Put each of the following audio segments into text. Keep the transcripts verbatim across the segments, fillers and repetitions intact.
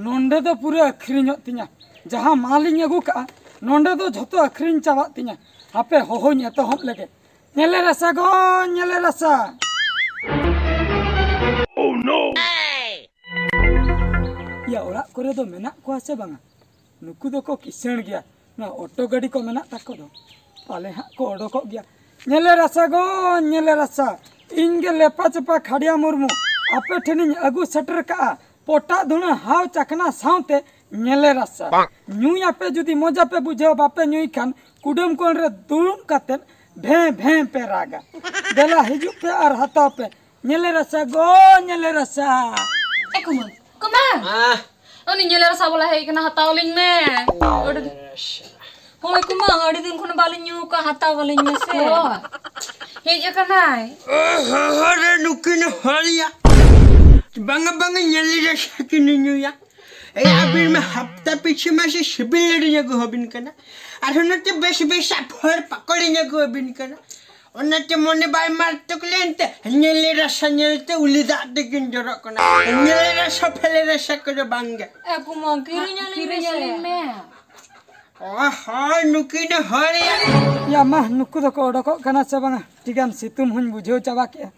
ᱱᱚᱸᱰᱮ ᱫᱚ ᱯᱩᱨᱟᱹ ᱟᱹᱠᱷᱨᱤᱧᱚᱜ ᱛᱤᱧᱟ᱾ ᱡᱟᱦᱟᱸ ᱢᱟᱞᱤᱧ ᱟᱹᱜᱩ ᱠᱟᱜᱼᱟ, ᱱᱚᱸᱰᱮ ᱫᱚ ᱡᱷᱚᱛᱚ ᱟᱹᱠᱷᱨᱤᱧ ᱪᱟᱵᱟᱜ ᱛᱤᱧᱟ᱾ ᱦᱟᱯᱮ, ᱦᱚᱦᱚᱧ ᱮᱛᱚᱦᱚᱵ ᱞᱮᱜᱮ᱾ ᱧᱮᱞᱮ ᱨᱟᱥᱟ ᱜᱚ, ᱧᱮᱞᱮ ᱨᱟᱥᱟ᱾ ᱭᱟ, ᱚᱲᱟᱜ ᱠᱚᱨᱮ ᱫᱚ ᱢᱮᱱᱟᱜ ᱠᱚᱣᱟ ᱥᱮ ᱵᱟᱝᱟ? ᱱᱩᱠᱩ ᱫᱚᱠᱚ ᱠᱤᱥᱟᱹᱬ ᱜᱮᱭᱟ, ᱱᱚᱣᱟ ᱚᱴᱳ ᱜᱟᱹᱰᱤ ᱠᱚ ᱢᱮᱱᱟᱜ ᱛᱟᱠᱚ ᱫᱚ, ᱯᱟᱞᱮ ᱦᱟᱸᱜ ᱠᱚ ᱚᱰᱚᱠᱚᱜ ᱜᱮᱭᱟ᱾ ᱧᱮᱞᱮ ᱨᱟᱥᱟ ᱜᱚ, ᱧᱮᱞᱮ ᱨᱟᱥᱟ, ᱤᱧ ᱜᱮ ᱞᱮᱯᱟ ᱪᱮᱯᱟ ᱠᱷᱟᱲᱤᱭᱟ ᱢᱩᱨᱢᱩ, ᱟᱯᱮ ᱴᱷᱮᱱᱤᱧ ᱟᱹᱜᱩ ᱥᱮᱴᱮᱨ ᱠᱟᱜᱼᱟ ᱯᱚᱴᱟᱜ ᱫᱷᱩᱬᱟᱹ ᱦᱟᱣ ᱪᱟᱠᱷᱱᱟ ᱥᱟᱶᱛᱮ ᱧᱮᱞᱮ ᱨᱟᱥᱟ᱾ ᱧᱩᱭ ᱟᱯᱮ, ᱡᱩᱫᱤ ᱢᱚᱡᱟ ᱯᱮ ᱵᱩᱡᱷᱟᱹᱣᱟ, ᱵᱟᱯᱮ ᱧᱩᱭ ᱠᱷᱟᱱ ᱠᱩᱰᱟᱹᱢ ᱠᱚᱬ ᱨᱮ ᱫᱩᱲᱩᱵ ᱠᱟᱛᱮ ᱵᱷᱮᱸ ᱵᱷᱮᱸ ᱯᱮ ᱨᱟᱜᱟ᱾ ᱫᱮᱞᱟ ᱦᱤᱡᱩᱜ ᱯᱮ ᱟᱨ ᱦᱟᱛᱟᱣ ᱯᱮ ᱧᱮᱞᱮ ᱨᱟᱥᱟ ᱜᱚ, ᱧᱮᱞᱮ ᱨᱟᱥᱟ᱾ ᱮ ᱠᱩᱢᱟᱹᱝ, ᱠᱩᱢᱟᱹᱝ! ᱦᱮᱸ? ᱩᱱᱤ ᱧᱮᱞᱮ ᱨᱟᱥᱟ ᱵᱟᱞᱟ ᱦᱮᱡ ᱠᱟᱱᱟ, ᱦᱟᱛᱟᱣ ᱟᱹᱞᱤᱧ ᱢᱮ᱾ ᱟᱹᱰᱤ-, ᱦᱳᱭ ᱠᱩᱢᱟᱹᱝ, ᱟᱹᱰᱤ ᱫᱤᱱ ᱠᱷᱚᱱ ᱵᱟᱞᱤᱧ ᱧᱩ ᱟᱠᱟᱫ, ᱦᱟᱛᱟᱣ ᱟᱹᱞᱤᱧ ᱢᱮᱥᱮ᱾ ᱦᱳᱭ᱾ ᱦᱮᱡ ᱟᱠᱟᱱᱟᱭ᱾ ᱚᱦᱚ, ᱨᱮ ᱱᱩᱠᱤᱱ ᱦᱚᱲ ᱭᱟ᱾ ᱵᱟᱝᱟ, ᱵᱟᱝᱟ, ᱧᱮᱞᱮ ᱨᱟᱥᱟ ᱠᱤᱱ ᱧᱩᱭᱟ᱾ ᱮᱭ, ᱟᱹᱵᱤᱱ ᱢᱟ ᱦᱟᱯᱛᱟ ᱯᱤᱪᱷᱤ ᱢᱟ ᱥᱮ ᱥᱤᱵᱤᱞ ᱞᱟᱹᱰᱩ ᱟᱹᱜᱩ ᱟᱹᱵᱤᱱ ᱠᱟᱱᱟ᱾ ᱟᱨᱦᱚᱸ ᱱᱚᱛᱮ ᱵᱮᱥ ᱵᱮᱥᱟᱜ ᱯᱷᱚᱞ ᱯᱟᱠᱚᱲᱤᱧ ᱟᱹᱜᱩ ᱟᱹᱵᱤᱱ ᱠᱟᱱᱟ᱾ ᱚᱱᱟᱛᱮ ᱢᱚᱱᱮ ᱵᱟᱭ ᱢᱟᱨᱛᱚᱠ ᱞᱮᱱᱛᱮ ᱧᱮᱞᱮ ᱨᱟᱥᱟ ᱧᱮᱞᱛᱮ ᱩᱞᱤ ᱫᱟᱜ ᱛᱮᱠᱤᱱ ᱡᱚᱨᱚᱜ ᱠᱟᱱᱟ᱾ ᱧᱮᱞᱮ ᱨᱟᱥᱟ ᱯᱷᱮᱞᱮ ᱨᱟᱥᱟ ᱠᱚᱫᱚ ᱵᱟᱝᱜᱮ᱾ ᱮ ᱠᱩᱢᱟᱹᱝ, ᱠᱤᱨᱤᱧ ᱟᱹᱞᱤᱧ ᱠᱤᱨᱤᱧ ᱢᱮᱥᱮ᱾ ᱟᱹᱞᱤᱧ ᱢᱮ᱾ ᱚ ᱦᱚᱸ, ᱱᱩᱠᱤᱱ ᱦᱚᱲ ᱭᱟ᱾ ᱭᱟ ᱢᱟ, ᱱᱩᱠᱩ ᱫᱚᱠᱚ ᱚᱰᱚᱠᱚᱜ ᱠᱟᱱᱟ ᱥᱮ ᱵᱟᱝᱟ? ᱴᱷᱤᱠᱟᱱ ᱥᱤᱛᱩᱝ ᱦᱚᱸᱧ ᱵᱩᱡᱷᱟᱹᱣ ᱪᱟᱵᱟ ᱠᱮᱜᱼᱟ᱾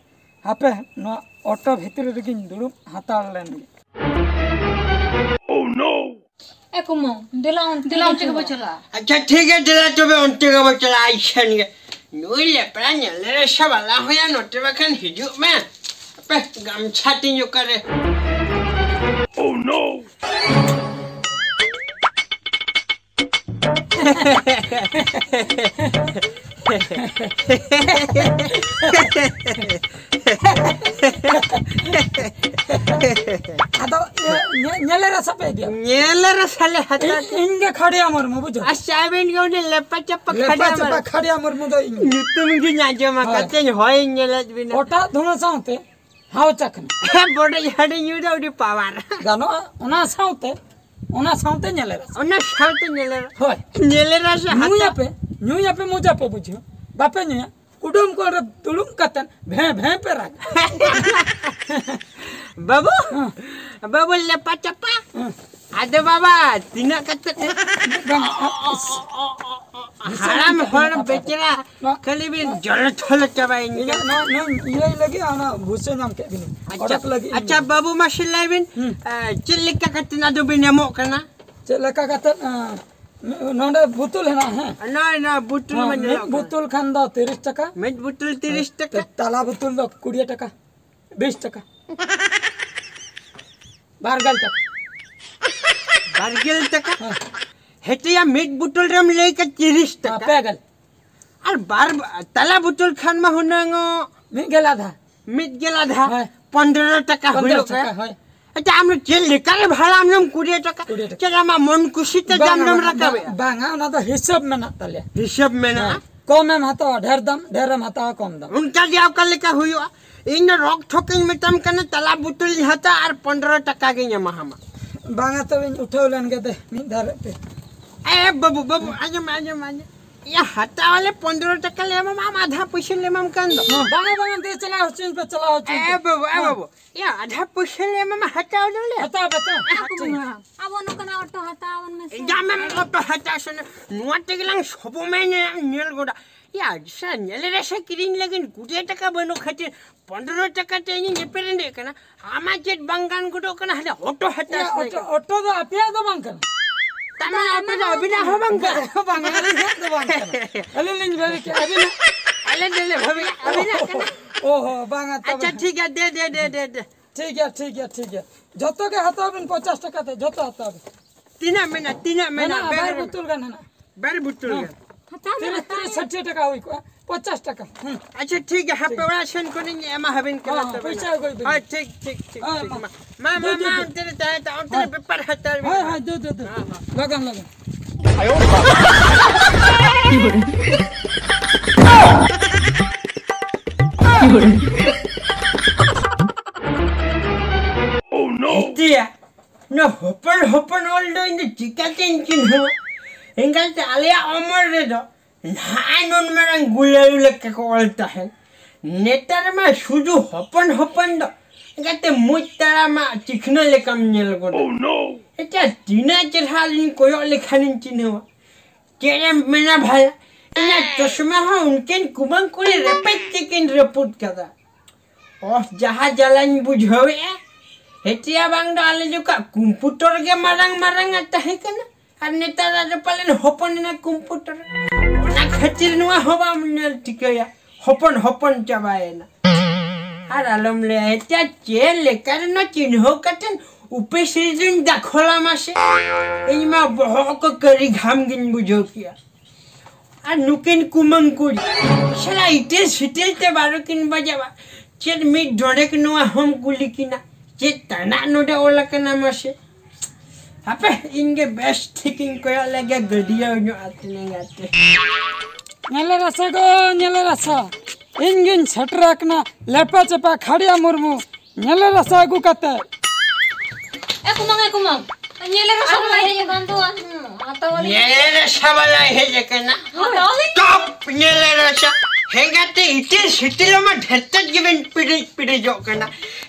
ᱦᱟᱯᱮ, ᱱᱚᱣᱟ ᱚᱴᱳ ᱵᱷᱤᱛᱨᱤ ᱨᱮᱜᱤᱧ ᱫᱩᱲᱩᱵ ᱦᱟᱛᱟᱲ ᱞᱮᱱ ᱜᱮ᱾ ᱮ ᱠᱩᱢᱟᱹᱝ, ᱫᱮᱞᱟ ᱚᱱᱛᱮ ᱫᱮᱞᱟ ᱚᱱᱛᱮ ᱜᱮᱵᱚ ᱪᱟᱞᱟᱜᱼᱟ᱾ ᱟᱪᱪᱷᱟ, ᱴᱷᱤᱠ ᱜᱮᱭᱟ, ᱫᱮᱞᱟ ᱛᱚᱵᱮ ᱚᱱᱛᱮ ᱜᱮᱵᱚ ᱪᱟᱞᱟᱜᱼᱟ, ᱟᱡ ᱴᱷᱮᱱ ᱜᱮ᱾ ᱱᱩᱭ ᱞᱮᱯᱲᱟ ᱧᱮᱞᱮ ᱨᱟᱥᱟ ᱵᱟᱞᱟ ᱦᱚᱸᱭᱟ, ᱱᱚᱛᱮ ᱵᱟᱠᱷᱟᱱ ᱦᱤᱡᱩᱜ ᱢᱮ᱾ ᱦᱟᱯᱮ, ᱜᱟᱢᱪᱷᱟ ᱛᱤᱧ ᱚᱠᱟᱨᱮ? ᱟᱫᱚ ᱤᱭᱟᱹ, ᱧᱮ-, ᱧᱮᱞᱮ ᱨᱟᱥᱟ ᱯᱮ ᱤᱫᱤᱭᱟ᱾ ᱧᱮᱞᱮ ᱨᱟᱥᱟ ᱞᱮ ᱦᱟᱛᱟᱣ ᱤᱧ, ᱤᱧ ᱜᱮ ᱠᱷᱟᱰᱤᱭᱟ ᱢᱩᱨᱢᱩ, ᱵᱩᱡᱷᱟᱹᱣ? ᱟᱪᱪᱷᱟ, ᱟᱵᱮᱱ ᱜᱮ ᱩᱱᱤ ᱞᱮᱯᱟ ᱪᱟᱯᱟ ᱞᱮᱯᱟ ᱠᱷᱟᱰᱤᱭᱟ ᱪᱟᱯᱟ ᱢᱩᱨᱢᱩ᱾ ᱠᱷᱟᱰᱤᱭᱟ ᱢᱩᱨᱢᱩ ᱫᱚ ᱤᱧ ᱜᱮ᱾ ᱧᱩᱛᱩᱢ ᱜᱤᱧ ᱟᱸᱡᱚᱢ ᱦᱳᱭ᱾ ᱟᱠᱟᱫ ᱛᱮᱧ ᱦᱚᱭ ᱧᱮᱞᱮᱫ ᱵᱤᱱᱟ᱾ ᱚᱴᱟᱜ ᱫᱷᱩᱬᱟᱹ ᱥᱟᱶᱛᱮ ᱦᱟᱣ ᱪᱟᱠᱷᱱᱟ᱾ ᱦᱮᱸ, ᱵᱚᱰᱮ ᱡᱷᱟᱹᱰᱤ ᱧᱩ ᱫᱚ ᱟᱹᱰᱤ ᱯᱟᱣᱟᱨ᱾ ᱜᱟᱱᱚᱜᱼᱟ, ᱚᱱᱟ ᱥᱟᱶᱛᱮ, ᱚᱱᱟ ᱥᱟᱶᱛᱮ ᱧᱮᱞᱮ ᱨᱟᱥᱟ᱾ ᱚᱱᱟ ᱥᱟᱶᱛᱮ ᱧᱮᱞᱮ ᱨᱟᱥᱟ᱾ ᱦᱳᱭ᱾ ᱧᱮᱞᱮ ᱨᱟᱥᱟ ᱦᱟᱛᱟᱣ᱾ ᱧᱩᱭᱟᱯᱮ, ᱧᱩᱭᱟᱯᱮ, ᱢᱚᱡᱟᱯᱮ ᱵᱩᱡᱷᱟᱹᱣ᱾ ᱵᱟᱯᱮ ᱧᱩᱭᱟ? ᱠᱩᱰᱟᱹᱢ ᱠᱚᱨᱮ ᱫᱩᱲᱩᱵ ᱠᱟᱛᱮ ᱵᱷᱮᱸ ᱵᱷᱮᱸ ᱯᱮ ᱨᱟᱜᱟ᱾ ᱵᱟᱹᱵᱩ, ᱦᱮᱸ᱾ ᱵᱟᱹᱵᱩ ᱞᱮᱯᱟ ᱪᱟᱯᱟ᱾ ᱦᱮᱸ᱾ ᱟᱫᱚ ᱵᱟᱵᱟ, ᱛᱤᱱᱟᱹᱜ ᱠᱟᱛᱮ? ᱵᱟᱝ, ᱟ-, ᱟ-, ᱦᱟᱲᱟᱢ ᱦᱚᱲ ᱵᱮᱪᱟᱨᱟ, ᱱᱚᱣᱟ ᱠᱷᱟᱹᱞᱤ ᱵᱤᱱ ᱡᱚᱞᱚ ᱛᱷᱚᱞᱚ ᱪᱟᱵᱟᱭᱮᱱ ᱤᱭᱟᱹ, ᱠᱟᱱᱟ᱾ ᱱᱚᱣᱟ, ᱱᱚᱣᱟ ᱤᱭᱟᱹ ᱞᱟᱹᱜᱤᱫ ᱚᱱᱟ ᱵᱷᱩᱥᱟᱹ ᱧᱟᱢ ᱠᱮᱫ ᱵᱤᱱ᱾ ᱟᱪᱪᱷᱟ, ᱚᱰᱚᱠ ᱞᱟᱹᱜᱤᱫ ᱟᱪᱪᱷᱟ, ᱤᱧ᱾ ᱵᱟᱹᱵᱩ ᱢᱟᱥᱮ ᱞᱟᱹᱭ ᱵᱤᱱ, ᱦᱩᱸ᱾ ᱮ, ᱪᱮᱫ ᱞᱮᱠᱟ ᱠᱟᱛᱮ ᱟᱫᱚ ᱵᱤᱱ ᱮᱢᱚᱜ ᱠᱟᱱᱟ? ᱪᱮᱫ ᱞᱮᱠᱟ ᱠᱟᱛᱮ, ᱮ, ᱱᱚᱰᱮ ᱵᱩᱛᱩᱞ ᱦᱮᱱᱟᱜᱼᱟ, ᱦᱮᱸ? ᱱᱚᱜᱼᱚᱭ ᱱᱚᱣᱟ ᱵᱩᱛᱩᱞ ᱦᱮᱸ, ᱢᱟ ᱢᱤᱫ ᱧᱮᱞᱚᱜ ᱠᱟᱱᱟ᱾ ᱵᱩᱛᱩᱞ ᱠᱷᱟᱱ ᱫᱚ ᱛᱤᱨᱤᱥ ᱴᱟᱠᱟ᱾ ᱢᱤᱫ ᱵᱩᱛᱩᱞ ᱛᱤᱨᱤᱥ ᱴᱟᱠᱟ᱾ ᱛᱟᱞᱟ ᱵᱩᱛᱩᱞ ᱫᱚ ᱠᱩᱲᱤ ᱴᱟᱠᱟ᱾ ᱵᱤᱥ ᱴᱟᱠᱟ᱾ ᱵᱟᱨ ᱜᱮᱞ ᱴᱟᱠᱟ᱾ ᱵᱟᱨ ᱜᱮᱞ ᱴᱟᱠᱟ? ᱦᱮᱸ᱾ ᱦᱮᱴᱤᱭᱟ ᱢᱤᱫ ᱵᱩᱛᱩᱞ ᱨᱮᱢ ᱞᱟᱹᱭ ᱠᱮᱫ ᱛᱤᱨᱤᱥ ᱴᱟᱠᱟ᱾ ᱯᱮ ᱜᱮᱞ᱾ ᱟᱨ ᱵᱟᱨ, ᱛᱟᱞᱟ ᱵᱩᱛᱩᱞ ᱠᱷᱟᱱ ᱢᱟ ᱦᱩᱱᱟᱹᱝ ᱚ ᱢᱤᱫ ᱜᱮᱞ ᱟᱫᱷᱟ᱾ ᱢᱤᱫ ᱜᱮᱞ ᱟᱫᱷᱟ᱾ ᱦᱳᱭ᱾ ᱯᱚᱱᱫᱽᱨᱚ ᱴᱟᱠᱟ ᱯᱚᱱᱫᱽᱨᱚ ᱦᱩᱭᱩᱜ ᱴᱟᱠᱟ, ᱠᱟᱱᱟ᱾ ᱦᱳᱭ᱾ ᱟᱪᱪᱷᱟ, ᱟᱢ ᱫᱚ ᱪᱮᱫ ᱞᱮᱠᱟ ᱨᱮ ᱵᱷᱟᱲᱟ ᱟᱢ ᱫᱚᱢ ᱠᱩᱲᱤ ᱴᱟᱠᱟ? ᱠᱩᱲᱤ ᱴᱟᱠᱟ᱾ ᱪᱮᱫ ᱟᱢᱟᱜ ᱢᱚᱱ ᱠᱩᱥᱤ ᱛᱮ ᱵᱟᱝᱟ, ᱫᱟᱢ ᱫᱚᱢ ᱵᱟᱝᱟ, ᱨᱟᱠᱟᱵᱮᱜᱼᱟ? ᱵᱟᱝᱟ, ᱚᱱᱟ ᱫᱚ ᱦᱤᱥᱟᱹᱵ ᱢᱮᱱᱟᱜ ᱛᱟᱞᱮᱭᱟ᱾ ᱦᱤᱥᱟᱹᱵ ᱢᱮᱱᱟᱜᱼᱟ? ᱦᱮᱸ᱾ ᱠᱚᱢᱮᱢ ᱦᱟᱛᱟᱣᱟ, ᱰᱷᱮᱨ ᱫᱟᱢ, ᱰᱷᱮᱨᱮᱢ ᱦᱟᱛᱟᱣᱟ, ᱠᱚᱢ ᱫᱟᱢ᱾ ᱚᱱᱠᱟ ᱜᱮ ᱚᱠᱟ ᱞᱮᱠᱟ ᱦᱩᱭᱩᱜᱼᱟ? ᱤᱧ ᱫᱚ ᱨᱚᱠ ᱴᱷᱚᱠ ᱤᱧ ᱢᱮᱛᱟᱢ ᱠᱟᱱᱟ, ᱛᱟᱞᱟ ᱵᱩᱛᱩᱞ ᱤᱧ ᱦᱟᱛᱟᱣᱟ ᱟᱨ ᱯᱚᱱᱫᱽᱨᱚ ᱴᱟᱠᱟ ᱜᱤᱧ ᱮᱢᱟᱦᱟᱢᱟ᱾ ᱵᱟᱝᱟ, ᱛᱚᱵᱮᱧ ᱩᱴᱷᱟᱹᱣ ᱞᱮᱱ ᱜᱮ ᱫᱮ, ᱢᱤᱫ ᱫᱷᱟᱨᱮ ᱯᱮ᱾ ᱮ ᱵᱟᱹᱵᱩ, ᱵᱟᱹᱵᱩ, ᱟᱸᱡᱚᱢ ᱢᱮ, ᱟᱸᱡᱚᱢ ᱢᱮ, ᱟᱸᱡᱚᱢ ᱢᱮ᱾ ᱭᱟ, ᱦᱟᱛᱟᱣ ᱟᱞᱮ ᱯᱚᱱᱫᱽᱨᱚ ᱴᱟᱠᱟ ᱞᱮ ᱮᱢᱟᱢᱟ, ᱟᱢ ᱟᱫᱷᱟ ᱯᱩᱭᱥᱟᱹ ᱞᱮ ᱮᱢᱟᱢ ᱠᱟᱱ ᱫᱚ᱾ ᱵᱟᱝᱟ, ᱵᱟᱝᱟ, ᱫᱮ, ᱪᱟᱞᱟᱣ ᱦᱚᱪᱚᱧ ᱯᱮ, ᱪᱟᱞᱟᱣ ᱦᱚᱪᱚᱧ ᱮ ᱯᱮ᱾ ᱵᱟᱹᱵᱩ, ᱮ ᱦᱮᱸ᱾ ᱵᱟᱹᱵᱩ, ᱭᱟ, ᱟᱫᱷᱟ ᱯᱩᱭᱥᱟᱹ ᱞᱮ ᱮᱢᱟᱢᱟ, ᱦᱟᱛᱟᱣ ᱫᱚᱞᱮ᱾ ᱦᱟᱛᱟᱣ ᱯᱮ ᱛᱚ᱾ ᱟᱵᱚ ᱱᱚᱝᱠᱟᱱᱟᱜ ᱚᱴᱳ ᱦᱟᱛᱟᱣ ᱟᱵᱚᱱ ᱢᱮᱥᱮ᱾ ᱡᱟᱢᱮᱢ ᱚᱴᱳ ᱦᱟᱛᱟᱣ ᱥᱮ, ᱱᱚᱣᱟ ᱛᱮᱜᱮ ᱞᱟᱝ ᱥᱚᱵᱚ ᱢᱮ ᱧᱮᱞ ᱜᱚᱰᱟ᱾ ᱭᱟ, ᱥᱮ ᱧᱮᱞ ᱨᱮ ᱥᱮ ᱠᱤᱨᱤᱧ ᱞᱟᱹᱜᱤᱫ ᱠᱩᱲᱤ ᱴᱟᱠᱟ ᱵᱟᱹᱱᱩᱜ ᱠᱷᱟᱹᱛᱤᱨ ᱯᱚᱱᱫᱽᱨᱚ ᱴᱟᱠᱟ ᱛᱮ ᱤᱧᱤᱧ ᱮᱯᱮᱨ ᱦᱮᱸᱰᱮᱡ ᱠᱟᱱᱟ᱾ ᱟᱢᱟᱜ ᱪᱮᱫ ᱵᱟᱝ ᱜᱟᱱ ᱜᱚᱫᱚᱜ ᱠᱟᱱᱟ? ᱦᱟᱱᱮ ᱚᱴᱳ ᱦᱟᱛᱟᱣ ᱭᱟ, ᱥᱟᱱᱟᱭᱮᱫ ᱚᱴᱳ, ᱠᱟᱱᱟ᱾ ᱚᱴᱳ ᱫᱚ ᱟᱯᱮᱭᱟᱜ ᱫᱚ ᱵᱟᱝ ᱠᱟᱱᱟ᱾ ᱛᱟᱨ ᱢᱟᱱᱮ ᱚᱴᱳ ᱫᱚ ᱟᱹᱵᱤᱱᱟᱜ ᱦᱚᱸ ᱵᱟᱝ ᱠᱟᱱᱟ? ᱵᱟᱝ, ᱟᱹᱞᱤᱧᱟᱜ ᱫᱚ ᱵᱟᱝ ᱠᱟᱱᱟ᱾ ᱟᱹᱞᱤᱧ ᱞᱤᱧ ᱵᱷᱟᱹᱵᱤ ᱠᱮᱜᱼᱟ, ᱟᱹᱵᱤᱱᱟᱜ᱾ ᱟᱞᱮ ᱫᱚᱞᱮ ᱵᱷᱟᱹᱵᱤᱭᱟ ᱟᱹᱵᱤᱱᱟᱜ ᱠᱟᱱᱟ᱾ ᱚ ᱦᱚᱸ, ᱵᱟᱝᱟ, ᱛᱚᱵᱮ᱾ ᱟᱪᱪᱷᱟ, ᱴᱷᱤᱠ ᱜᱮᱭᱟ, ᱫᱮ, ᱫᱮ, ᱫᱮ, ᱫᱮ, ᱫᱮ᱾ ᱴᱷᱤᱠ ᱜᱮᱭᱟ, ᱴᱷᱤᱠ ᱜᱮᱭᱟ, ᱴᱷᱤᱠ ᱜᱮᱭᱟ᱾ ᱡᱚᱛᱚ ᱜᱮ ᱦᱟᱛᱟᱣ ᱵᱤᱱ ᱯᱚᱧᱪᱟᱥ ᱴᱟᱠᱟ ᱛᱮ, ᱡᱚᱛᱚ ᱦᱟᱛᱟᱣ ᱵᱤᱱ᱾ ᱛᱤᱱᱟᱹᱜ ᱢᱮᱱᱟᱜᱼᱟ? ᱛᱤᱱᱟᱹᱜ ᱢᱮᱱᱟᱜᱼᱟ? ᱦᱮᱱᱟᱜᱼᱟ, ᱵᱮᱜᱽ ᱵᱟᱨ ᱨᱮ? ᱵᱳᱛᱚᱞ ᱜᱟᱱ ᱦᱮᱱᱟᱜᱼᱟ᱾ ᱵᱟᱨ ᱵᱳᱛᱚᱞ ᱦᱮᱸ᱾ ᱜᱟᱱ᱾ ᱦᱟᱛᱟᱣ ᱢᱮ, ᱛᱤᱨᱤᱥ, ᱦᱟᱛᱟᱣ ᱛᱤᱨᱤᱥ, ᱢᱮ᱾ ᱥᱟᱴᱷᱤ ᱴᱟᱠᱟ ᱦᱩᱭ ᱠᱚᱜᱼᱟ᱾ ᱯᱚᱧᱪᱟᱥ ᱴᱟᱠᱟ᱾ ᱦᱩᱸ᱾ ᱟᱪᱪᱷᱟ, ᱴᱷᱤᱠ ᱜᱮᱭᱟ, ᱦᱟᱯᱮ ᱚᱲᱟᱜ ᱥᱮᱱ ᱠᱷᱚᱱᱤᱧ ᱮᱢᱟ ᱦᱟᱵᱤᱱ ᱠᱟᱱᱟ᱾ ᱦᱚᱸ, ᱦᱚᱸ, ᱛᱚᱵᱮ ᱯᱚᱭᱥᱟ ᱱᱟᱜ᱾ ᱟᱹᱜᱩᱭ ᱵᱤᱱ᱾ ᱦᱳᱭ, ᱴᱷᱤᱠ, ᱴᱷᱤᱠ, ᱴᱷᱤᱠ, ᱦᱮᱸ, ᱴᱷᱤᱠ᱾ ᱢᱟ᱾ ᱢᱟ, ᱢᱟ, ᱫᱩ, ᱢᱟ, ᱫᱩ, ᱚᱱᱛᱮ ᱨᱮ ᱛᱟᱦᱮᱸ, ᱚᱱᱛᱮ ᱨᱮ ᱦᱳᱭ᱾ ᱵᱮᱯᱟᱨ ᱦᱟᱛᱟᱲ ᱵᱤᱱ᱾ ᱦᱳᱭ, ᱦᱳᱭ, ᱫᱩ, ᱫᱩ, ᱫᱩ᱾ ᱦᱮᱸ, ᱦᱮᱸ᱾ ᱞᱚᱜᱚᱱ, ᱞᱚᱜᱚᱱ᱾ ᱮᱛᱮᱭᱟ, ᱱᱚᱣᱟ ᱦᱚᱯᱚᱱ ᱦᱚᱯᱚᱱ ᱚᱞ ᱫᱚ ᱤᱧ ᱫᱚ ᱪᱤᱠᱟᱹᱛᱤᱧ ᱪᱤᱱᱦᱟᱹᱣᱟ? ᱮᱸᱜᱟᱛᱮ, ᱟᱞᱮᱭᱟᱜ ᱚᱢᱚᱞ ᱨᱮᱫᱚ ᱱᱟᱦᱟᱜ ᱱᱩᱱ ᱢᱟᱨᱟᱝ ᱜᱩᱞᱟᱹᱞᱩ ᱞᱮᱠᱟ ᱠᱚ ᱚᱞ ᱛᱟᱦᱮᱸᱱ᱾ ᱱᱮᱛᱟᱨ ᱢᱟ ᱥᱩᱫᱷᱩ ᱦᱚᱯᱚᱱ ᱦᱚᱯᱚᱱ ᱫᱚ ᱮᱸᱜᱟᱛᱮ ᱢᱩᱡ ᱛᱟᱲᱟᱢᱟᱜ ᱪᱤᱠᱷᱱᱟᱹ ᱞᱮᱠᱟᱢ ᱧᱮᱞ ᱜᱚᱫᱟ᱾ ᱮᱴᱟ ᱛᱤᱱᱟᱹᱜ ᱪᱮᱨᱦᱟ ᱞᱤᱧ ᱠᱚᱭᱚᱜ ᱞᱮᱠᱷᱟᱱᱤᱧ ᱪᱤᱱᱦᱟᱹᱣᱟ᱾ ᱪᱮᱫ ᱮᱢ ᱢᱮᱱᱟ ᱵᱷᱟᱭᱟ, ᱤᱧᱟᱹᱜ ᱪᱚᱥᱢᱟ ᱦᱚᱸ ᱩᱱᱠᱤᱱ ᱠᱩᱢᱟᱹᱝ ᱠᱩᱲᱤ ᱨᱮᱯᱮᱡ ᱛᱮᱠᱤᱱ ᱨᱟᱹᱯᱩᱫ ᱠᱟᱫᱟ᱾ ᱚᱦ, ᱡᱟᱦᱟᱸ ᱡᱟᱞᱟᱧ ᱵᱩᱡᱷᱟᱹᱣᱮᱫᱼᱟ᱾ ᱦᱮᱴᱤᱭᱟ ᱵᱟᱝ ᱫᱚ ᱟᱞᱮ ᱡᱚᱠᱷᱟ ᱠᱚᱢᱯᱩᱴᱚᱨ ᱜᱮ ᱢᱟᱨᱟᱝ ᱢᱟᱨᱟᱝ ᱟᱜ ᱛᱟᱦᱮᱸ ᱠᱟᱱᱟ, ᱟᱨ ᱱᱮᱛᱟᱨ ᱟᱫᱚ ᱯᱟᱞᱮᱱ ᱦᱚᱯᱚᱱ ᱮᱱᱟ ᱠᱚᱢᱯᱩᱴᱚᱨ᱾ ᱚᱱᱟ ᱠᱷᱟᱹᱛᱤᱨ ᱱᱚᱣᱟ ᱦᱚᱸ ᱵᱟᱢ ᱧᱮᱞ ᱴᱷᱤᱠᱟᱹᱭᱟ, ᱦᱚᱯᱚᱱ ᱦᱚᱯᱚᱱ ᱪᱟᱵᱟᱭᱮᱱᱟ᱾ ᱟᱨ ᱟᱞᱚᱢ ᱞᱟᱹᱭᱟ ᱦᱮᱴᱤᱭᱟ, ᱪᱮᱫ ᱞᱮᱠᱟ ᱨᱮᱱᱟᱜ ᱪᱤᱱᱦᱟᱹᱣ ᱠᱟᱛᱮᱱ ᱩᱯᱮᱥ ᱨᱮᱫᱚᱧ ᱫᱟᱠᱷᱚᱞᱟ ᱢᱟᱥᱮ᱾ ᱤᱧ ᱢᱟ ᱵᱚᱦᱚᱜ ᱠᱚ ᱠᱟᱹᱨᱤ ᱜᱷᱟᱢ ᱜᱤᱧ ᱵᱩᱡᱷᱟᱹᱣ ᱠᱮᱭᱟ᱾ ᱟᱨ ᱱᱩᱠᱤᱱ ᱠᱩᱢᱟᱹᱝ ᱠᱩᱲᱤ ᱥᱟᱞᱟ ᱤᱴᱟᱹ ᱥᱤᱴᱟᱹ ᱛᱮ ᱵᱟᱨᱚ ᱠᱤᱱ ᱵᱟᱡᱟᱣᱟ᱾ ᱪᱮᱫ ᱢᱤᱫ ᱰᱚᱸᱰᱮᱠ ᱱᱚᱣᱟ ᱦᱚᱸᱢ ᱠᱩᱞᱤ ᱠᱤᱱᱟ? ᱪᱮᱫ ᱛᱟᱱᱟᱜ ᱱᱚᱰᱮ ᱚᱞ ᱟᱠᱟᱱᱟ ᱢᱟᱥᱮ? ᱦᱟᱯᱮ, ᱤᱧ ᱜᱮ ᱵᱮᱥ ᱴᱷᱤᱠᱤᱧ ᱠᱚᱭᱚᱜ ᱞᱮᱜᱮ ᱜᱟᱹᱰᱭᱟᱹᱣ ᱧᱚᱜ ᱟᱛᱮᱧ ᱜᱟᱛᱮ᱾ ᱧᱮᱞᱮ ᱨᱟᱥᱟ ᱜᱚ, ᱧᱮᱞᱮ ᱨᱟᱥᱟ, ᱤᱧ ᱜᱤᱧ ᱥᱮᱴᱮᱨ ᱟᱠᱟᱱᱟ ᱞᱮᱯᱮ ᱪᱮᱯᱮ ᱠᱷᱟᱲᱤᱭᱟ ᱢᱩᱨᱢᱩ᱾ ᱧᱮᱞᱮ ᱨᱟᱥᱟ ᱟᱹᱜᱩ ᱠᱟᱛᱮ᱾ ᱮ ᱠᱩᱢᱟᱝ, ᱮ ᱠᱩᱢᱟᱝ, ᱧᱮᱞᱮ ᱨᱟᱥᱟ ᱟᱨ ᱵᱟᱞᱟ ᱦᱮᱡ ᱦᱮᱡ ᱟᱠᱟᱱ ᱫᱚ᱾ ᱦᱩᱸ, ᱦᱟᱛᱟᱣ ᱟᱹᱞᱤᱧ᱾ ᱧᱮᱞᱮ ᱨᱟᱥᱟ ᱵᱟᱞᱟᱭ ᱦᱮᱡ ᱟᱠᱟᱱᱟ᱾ ᱦᱟᱛᱟᱣ ᱟᱹᱞᱤᱧ᱾ ᱴᱚᱯ ᱧᱮᱞᱮ ᱨᱟᱥᱟ᱾ ᱦᱮᱸᱜᱟᱛᱮ ᱤᱴᱤᱞ ᱥᱤᱴᱤᱞ ᱢᱟ ᱰᱷᱮᱨ ᱛᱮᱫ ᱜᱮᱵᱮᱱ ᱯᱤᱲᱤᱡ ᱯᱤᱲᱤᱡᱚᱜ ᱠᱟᱱᱟ᱾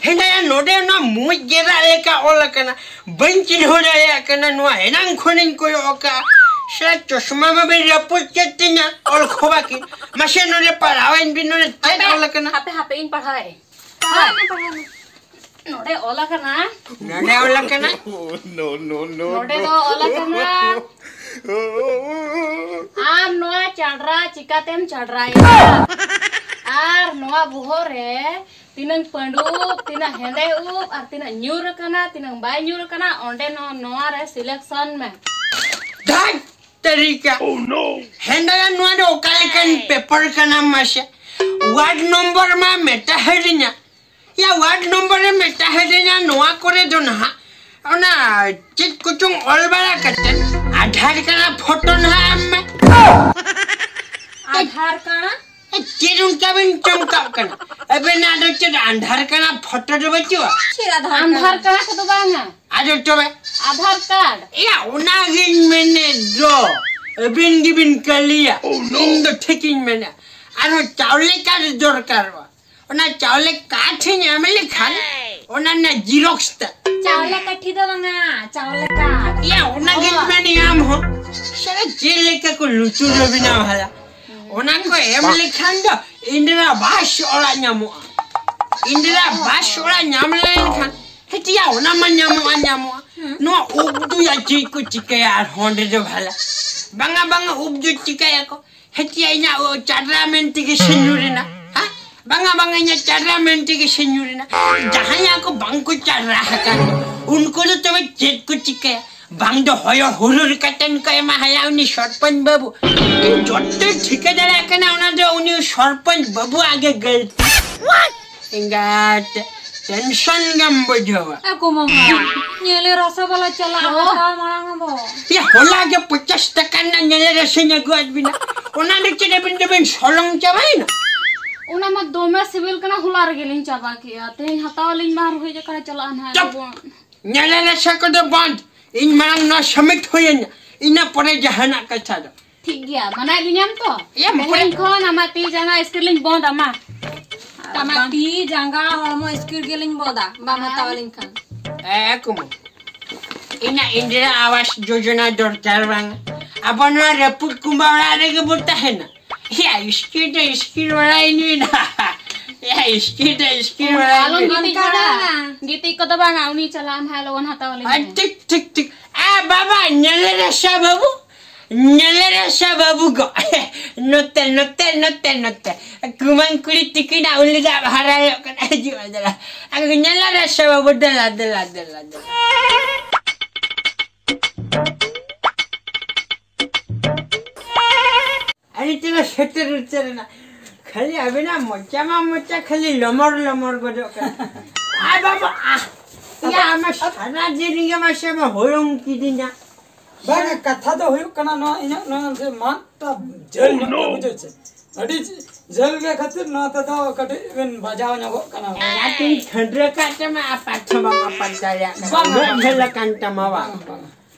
ᱦᱮᱸᱫᱟᱭᱟ, ᱱᱚᱰᱮ ᱚᱱᱟ ᱢᱩᱸᱡ ᱜᱮᱨᱟᱜ ᱞᱮᱠᱟ ᱚᱞ ᱟᱠᱟᱱᱟ᱾ ᱵᱟᱹᱧ ᱪᱤᱱᱦᱟᱹᱣ ᱫᱟᱲᱮᱭᱟᱜ ᱠᱟᱱᱟ᱾ ᱱᱚᱣᱟ ᱮᱱᱟᱝ ᱠᱷᱚᱱᱤᱧ ᱠᱚᱭᱚᱜ ᱟᱠᱟᱫᱼᱟ᱾ ᱥᱮ ᱪᱚᱥᱢᱟ ᱢᱟᱵᱮᱱ ᱨᱟᱹᱯᱩᱫ ᱠᱮᱫ ᱛᱤᱧᱟ, ᱚᱞ ᱠᱷᱚᱵᱟ ᱠᱤᱱ᱾ ᱢᱟᱥᱮ ᱱᱚᱰᱮ ᱯᱟᱲᱦᱟᱣᱟᱹᱧ ᱵᱤᱱ, ᱱᱚᱰᱮ ᱪᱮᱫ ᱦᱟᱯᱮ, ᱚᱞ ᱟᱠᱟᱱᱟ? ᱦᱟᱯᱮ, ᱦᱟᱯᱮ, ᱤᱧ ᱯᱟᱲᱦᱟᱣᱮᱫ ᱟᱹᱧ᱾ ᱯᱟᱲᱦᱟᱣ ᱢᱮ, ᱯᱟᱲᱦᱟᱣ ᱢᱮ᱾ ᱱᱚᱰᱮ ᱚᱞ ᱟᱠᱟᱱᱟ᱾ No, no, no, ᱱᱚᱰᱮ no. ᱫᱚ ᱚᱞ ᱟᱠᱟᱱᱟ, ᱟᱢ ᱱᱚᱣᱟ ᱪᱟᱸᱰᱨᱟ ᱪᱤᱠᱟᱛᱮᱢ ᱪᱟᱸᱰᱨᱟᱭᱟ? ᱟᱨ ᱱᱚᱣᱟ ᱵᱚᱦᱚᱜ ᱨᱮ ᱛᱤᱱᱟᱹᱝ ᱯᱟᱹᱰᱩᱵ, ᱛᱤᱱᱟᱹᱜ ᱦᱮᱸᱫᱮ ᱩᱵ ᱟᱨ ᱛᱤᱱᱟᱹᱜ ᱧᱩᱨ ᱟᱠᱟᱱᱟ, ᱛᱤᱱᱟᱹᱝ ᱵᱟᱭ ᱧᱩᱨ ᱟᱠᱟᱱᱟ, ᱚᱸᱰᱮ ᱱᱚ-, ᱱᱚᱣᱟ ᱨᱮ selection ᱢᱮ᱾ ᱫᱷᱟᱹᱭ! ᱛᱟᱹᱨᱤᱠᱟ᱾ Oh no! ᱦᱮᱸᱫᱟᱭᱟ, ᱱᱚᱣᱟ ᱫᱚ ᱚᱠᱟ ᱞᱮᱠᱟᱱ ᱯᱮᱯᱟᱨ ᱠᱟᱱᱟ ᱢᱟᱥᱮ? ᱣᱟᱨᱰ ᱱᱚᱢᱵᱚᱨ ᱢᱟ ᱢᱮᱛᱟ ᱦᱟᱹᱨᱤᱧᱟ᱾ ᱭᱟ, ᱣᱟᱨᱰ ᱱᱚᱢᱵᱚᱨ ᱮ ᱢᱮᱛᱟ ᱦᱟᱹᱨᱤᱧᱟ, ᱱᱚᱣᱟ ᱠᱚᱨᱮ ᱫᱚ ᱱᱟᱦᱟᱜ ᱚᱱᱟ ᱪᱮᱫ ᱠᱚᱪᱚᱝ ᱚᱞ ᱵᱟᱲᱟ ᱠᱟᱛᱮ ᱟᱫᱷᱟᱨ ᱠᱟᱱᱟ ᱯᱷᱳᱴᱳ ᱱᱟᱦᱟᱜ ᱮᱢ ᱢᱮ᱾ ᱟᱫᱷᱟᱨ ᱠᱟᱱᱟ? ᱮ, ᱪᱮᱫ ᱚᱱᱠᱟ ᱵᱤᱱ ᱪᱚᱢᱠᱟᱜ ᱠᱟᱱᱟ? ᱟᱵᱮᱱᱟᱜ ᱫᱚ ᱪᱮᱫ ᱟᱫᱷᱟᱨ ᱠᱟᱱᱟ ᱯᱷᱳᱴᱳ ᱫᱚ ᱵᱟᱹᱪᱩᱜᱼᱟ? ᱪᱮᱫ ᱟᱫᱷᱟᱨ ᱟᱫᱷᱟᱨ ᱠᱟᱱᱟ? ᱠᱟᱱᱟ ᱠᱚᱫᱚ ᱵᱟᱝᱟ᱾ ᱟᱫᱚ ᱛᱚᱵᱮ? ᱟᱫᱷᱟᱨ ᱠᱟᱨᱰ᱾ ᱮᱭᱟ, ᱚᱱᱟᱜᱤᱧ ᱢᱮᱱᱮᱫ ᱫᱚ᱾ ᱟᱹᱵᱤᱱ ᱜᱮᱵᱤᱱ ᱠᱟᱹᱞᱤᱭᱟ᱾ Oh, no. ᱤᱧ ᱫᱚ ᱴᱷᱤᱠᱤᱧ ᱢᱮᱱᱟ᱾ ᱟᱨᱦᱚᱸ ᱪᱟᱣᱞᱮ ᱠᱟᱨᱰ ᱫᱚᱨᱠᱟᱨᱚᱜᱼᱟ᱾ ᱚᱱᱟ ᱪᱟᱣᱞᱮ ᱠᱟᱨᱰ ᱤᱧ ᱮᱢ ᱞᱮᱠᱷᱟᱱ, ᱚᱱᱟ ᱨᱮᱱᱟᱜ ᱡᱤᱨᱚᱠᱥ ᱛᱮ᱾ ᱪᱟᱣᱞᱮ ᱠᱟᱹᱴᱷᱤ ᱫᱚ ᱵᱟᱝᱟ, ᱪᱟᱣᱞᱮ ᱠᱟᱨᱰ᱾ ᱮᱭᱟ, ᱚᱱᱟᱜᱤᱧ ᱚ᱾ ᱢᱮᱱᱮᱫ ᱟᱢ ᱦᱚᱸ᱾ ᱥᱟᱞᱟ ᱪᱮᱫ ᱞᱮᱠᱟ ᱠᱚ ᱞᱩᱪᱩ ᱨᱚᱵᱤᱱᱟ ᱵᱷᱟᱞᱟ᱾ ᱚᱱᱟ ᱠᱚ ᱮᱢ ᱞᱮᱠᱷᱟᱱ ᱫᱚ ᱤᱱᱫᱤᱨᱟ ᱵᱟᱥ ᱚᱲᱟᱜ ᱧᱟᱢᱚᱜᱼᱟ᱾ ᱤᱱᱫᱤᱨᱟ ᱵᱟᱥ ᱚᱲᱟᱜ ᱧᱟᱢ ᱞᱮᱱᱠᱷᱟᱱ, ᱦᱮᱸ ᱪᱮᱭᱟ, ᱚᱱᱟ ᱢᱟ ᱧᱟᱢᱚᱜᱼᱟ, ᱧᱟᱢᱚᱜᱼᱟ᱾ ᱱᱚᱣᱟ ᱩᱵ ᱫᱚᱭᱟ ᱪᱮᱫ ᱠᱚ ᱪᱤᱠᱟᱹᱭᱟ ᱟᱨ ᱦᱚᱸᱰᱮ ᱫᱚ ᱵᱷᱟᱞᱟ? ᱵᱟᱝᱟ, ᱵᱟᱝᱟ, ᱩᱵ ᱫᱚ ᱪᱤᱠᱟᱹᱭᱟᱠᱚ? ᱦᱮᱸ ᱪᱮᱭᱟ, ᱤᱧᱟᱜ ᱚ ᱪᱟᱰᱨᱟ ᱢᱮᱱ ᱛᱮᱜᱮ ᱥᱮ ᱧᱩᱨᱮᱱᱟ, ᱦᱮᱸ? ᱵᱟᱝᱟ, ᱵᱟᱝᱟ, ᱤᱧᱟᱜ ᱪᱟᱰᱨᱟ ᱢᱮᱱ ᱛᱮᱜᱮ ᱥᱮ ᱧᱩᱨᱮᱱᱟ᱾ ᱡᱟᱦᱟᱸᱭᱟᱜ ᱠᱚ ᱵᱟᱝ ᱠᱚ ᱪᱟᱰᱨᱟ ᱟᱠᱟᱱ, ᱩᱱᱠᱩ ᱫᱚ ᱛᱚᱵᱮ ᱪᱮᱫ ᱠᱚ ᱪᱤᱠᱟᱹᱭᱟ? ᱵᱟᱝ ᱫᱚ ᱦᱚᱭᱚ ᱦᱩᱨᱩᱨ ᱠᱟᱛᱮᱱ ᱠᱚ ᱮᱢᱟ ᱦᱟᱭᱟ ᱩᱱᱤ ᱥᱚᱨᱯᱚᱧᱪ ᱵᱟᱹᱵᱩ᱾ ᱤᱧ ᱡᱚᱛᱚᱧ ᱴᱷᱤᱠᱟᱹ ᱫᱟᱲᱮᱭᱟᱜ ᱠᱟᱱᱟ, ᱚᱱᱟ ᱫᱚ ᱩᱱᱤ ᱥᱚᱨᱯᱚᱧᱪ ᱵᱟᱹᱵᱩ ᱟᱜᱮ ᱜᱟᱹᱞᱛᱤ᱾ ᱮᱸᱜᱟᱛ, ᱴᱮᱱᱥᱚᱱ ᱜᱮᱢ ᱵᱩᱡᱷᱟᱹᱣᱟ᱾ ᱮ ᱠᱚ ᱢᱟᱢᱟ, ᱧᱮᱞᱮ ᱨᱟᱥᱟ ᱵᱟᱞᱟ ᱪᱟᱞᱟᱜ ᱚ᱾ ᱦᱟᱛᱟᱣ ᱢᱟᱲᱟᱝ ᱟᱵᱚ᱾ ᱭᱟ, ᱦᱚᱞᱟ ᱜᱮ ᱯᱚᱧᱪᱟᱥ ᱴᱟᱠᱟ ᱨᱮᱱᱟᱜ ᱧᱮᱞᱮ ᱨᱟᱥᱟᱧ ᱟᱹᱜᱩᱣᱟᱫ ᱵᱤᱱᱟ᱾ ᱚᱱᱟ ᱫᱚ ᱪᱮᱫ ᱟᱹᱵᱤᱱ ᱫᱚᱵᱤᱱ ᱥᱚᱞᱚᱝ ᱪᱟᱵᱟᱭᱮᱱᱟ? ᱚᱱᱟ ᱢᱟ ᱫᱚᱢᱮ ᱥᱤᱵᱤᱞ ᱠᱟᱱᱟ, ᱦᱚᱞᱟ ᱨᱮᱜᱮ ᱞᱤᱧ ᱪᱟᱵᱟ ᱠᱮᱜᱼᱟ᱾ ᱛᱮᱦᱮᱧ ᱦᱟᱛᱟᱣ ᱟᱹᱞᱤᱧ ᱢᱟ ᱟᱨ ᱦᱩᱭ ᱟᱠᱟᱱᱟ, ᱪᱟᱞᱟᱜᱼᱟ ᱱᱟᱦᱟᱜ ᱪᱚᱯ᱾ ᱟᱵᱚ᱾ ᱧᱮᱞᱮ ᱨᱟᱥᱟ ᱠᱚᱫᱚ ᱵᱚᱱᱫ᱾ ᱤᱧ ᱢᱟᱲᱟᱝ ᱱᱚᱣᱟ ᱥᱟᱵᱢᱤᱴ ᱦᱩᱭᱟᱹᱧᱟ, ᱤᱱᱟᱹ ᱯᱚᱨᱮ ᱡᱟᱦᱟᱱᱟᱜ ᱠᱟᱛᱷᱟ ᱫᱚ᱾ ᱴᱷᱤᱠ ᱜᱮᱭᱟ, ᱢᱟᱱᱟᱭᱮᱫ ᱞᱤᱧᱟᱢ ᱛᱚ? ᱮᱭᱟ, ᱢᱚᱠᱚᱭ᱾ ᱛᱮᱦᱮᱧ ᱠᱷᱚᱱ ᱟᱢᱟᱜ ᱛᱤ ᱡᱟᱸᱜᱟ ᱤᱥᱠᱤᱨ ᱞᱤᱧ ᱵᱚᱱᱫᱟ, ᱢᱟ᱾ ᱟᱢᱟᱜ ᱛᱤ ᱡᱟᱸᱜᱟ ᱦᱚᱲᱢᱚ ᱤᱥᱠᱤᱨ ᱜᱮᱞᱤᱧ ᱵᱚᱱᱫᱟ, ᱵᱟᱢ ᱦᱟᱛᱟᱣ ᱟᱹᱞᱤᱧ ᱠᱷᱟᱱ᱾ ᱮ ᱠᱩᱢᱩ, ᱤᱧᱟᱹᱜ ᱤᱱᱫᱤᱨᱟ ᱟᱵᱟᱥ ᱡᱳᱡᱚᱱᱟ ᱫᱚᱨᱠᱟᱨ ᱵᱟᱝ᱾ ᱟᱵᱚ ᱱᱚᱣᱟ ᱨᱟᱹᱯᱩᱫ ᱠᱩᱸᱵᱟ ᱚᱲᱟᱜ ᱨᱮᱜᱮ ᱵᱚ ᱛᱟᱦᱮᱱᱟ᱾ ᱮᱭᱟ, ᱤᱥᱠᱤᱨ ᱫᱚ ᱤᱥᱠᱤᱨ ᱵᱟᱲᱟᱭ ᱱᱩᱭ ᱱᱟ᱾ ᱮᱭᱟ, ᱤᱥᱠᱤᱨ ᱫᱚ ᱤᱥᱠᱤᱨ ᱵᱟᱲᱟᱭ ᱟᱞᱚᱢ ᱱᱩᱭ᱾ ᱜᱤᱛᱤᱡ ᱚᱱᱠᱟ ᱫᱚ ᱵᱟᱲᱟᱜᱼᱟ᱾ ᱵᱟᱝ᱾ ᱜᱤᱛᱤᱡ ᱠᱚᱫᱚ ᱵᱟᱝᱟ, ᱩᱱᱤ ᱪᱟᱞᱟᱜᱼᱟ ᱱᱟᱦᱟᱜ, ᱞᱚᱜᱚᱱ ᱦᱟᱛᱟᱣ ᱟᱹᱞᱤᱧ ᱟᱨ ᱢᱮ᱾ ᱴᱷᱤᱠ, ᱴᱷᱤᱠ, ᱴᱷᱤᱠ᱾ ᱟ, ᱵᱟᱵᱟ, ᱧᱮᱞᱮ ᱨᱮᱥᱟ ᱵᱟᱹᱵᱩ᱾ ᱧᱮᱞᱮ ᱨᱮᱥᱟ ᱵᱟᱹᱵᱩ ᱜᱚ᱾ ᱱᱚᱛᱮ, ᱱᱚᱛᱮ, ᱱᱚᱛᱮ, ᱱᱚᱛᱮ᱾ ᱠᱩᱢᱟᱹᱝ ᱠᱩᱲᱤ ᱛᱤᱠᱤᱱᱟᱜ ᱩᱞᱤ ᱫᱟᱜ ᱵᱷᱟᱨᱟ ᱦᱩᱭᱩᱜ ᱠᱟᱱᱟ, ᱦᱤᱡᱩᱜ ᱢᱮ, ᱫᱮᱞᱟ᱾ ᱟᱨ ᱧᱮᱞᱮ ᱨᱮᱥᱟ ᱵᱟᱹᱵᱩ, ᱫᱮᱞᱟ, ᱫᱮᱞᱟ, ᱫᱮᱞᱟ, ᱫᱮᱞᱟ᱾ ᱥᱮᱴᱮᱨ ᱩᱛᱟᱹᱨ ᱮᱱᱟ᱾ ᱠᱷᱟᱹᱞᱤ ᱟᱵᱤᱱᱟᱜ ᱢᱚᱪᱟ ᱢᱟ ᱢᱚᱪᱟ ᱠᱷᱟᱹᱞᱤ ᱞᱚᱢᱚᱨ ᱞᱚᱢᱚᱨ ᱜᱚᱫᱚᱜ ᱠᱟᱱᱟ᱾ ᱟᱭ ᱵᱟᱵᱟ, ᱟᱦ! ᱭᱟ, ᱟᱢ ᱥᱟᱨᱟ ᱫᱤᱱ ᱨᱮᱜᱮ ᱢᱟᱥᱮ ᱟᱢ ᱦᱚᱭᱚᱝ ᱠᱤᱫᱤᱧᱟ᱾ ᱵᱟᱝᱟ, ᱠᱟᱛᱷᱟ ᱫᱚ ᱦᱩᱭᱩᱜ ᱠᱟᱱᱟ ᱱᱚᱣᱟ, ᱤᱧᱟᱹᱜ ᱱᱚᱣᱟ ᱡᱮ ᱢᱟᱫ ᱴᱟ ᱡᱷᱟᱹᱞ ᱧᱚᱜ ᱜᱮ, ᱵᱩᱡᱷᱟᱹᱣ ᱪᱮ? ᱟᱹᱰᱤ ᱡᱷᱟᱹᱞ ᱜᱮ ᱠᱷᱟᱹᱛᱤᱨ ᱱᱚᱣᱟ ᱛᱮᱫᱚ ᱠᱟᱹᱴᱤᱡ ᱵᱤᱱ ᱵᱟᱡᱟᱣ ᱧᱚᱜᱚᱜ ᱠᱟᱱᱟ᱾ ᱡᱟᱦᱟᱸ ᱛᱤᱱ ᱠᱷᱟᱹᱱᱰᱨᱟᱹ ᱠᱟᱜ ᱛᱟᱢᱟ, ᱟᱯᱟᱛ ᱦᱚᱸ ᱵᱟᱢ ᱟᱯᱟᱛ ᱫᱟᱲᱮᱭᱟᱜ ᱠᱟᱱᱟ᱾ ᱵᱟᱝ, ᱩᱱᱟᱹᱜ ᱵᱟᱝ, ᱡᱷᱟᱹᱞ ᱵᱟᱝ᱾ ᱟᱠᱟᱱ ᱛᱟᱢᱟ ᱵᱟᱝ? ᱵᱟᱝ, ᱵᱟᱝ᱾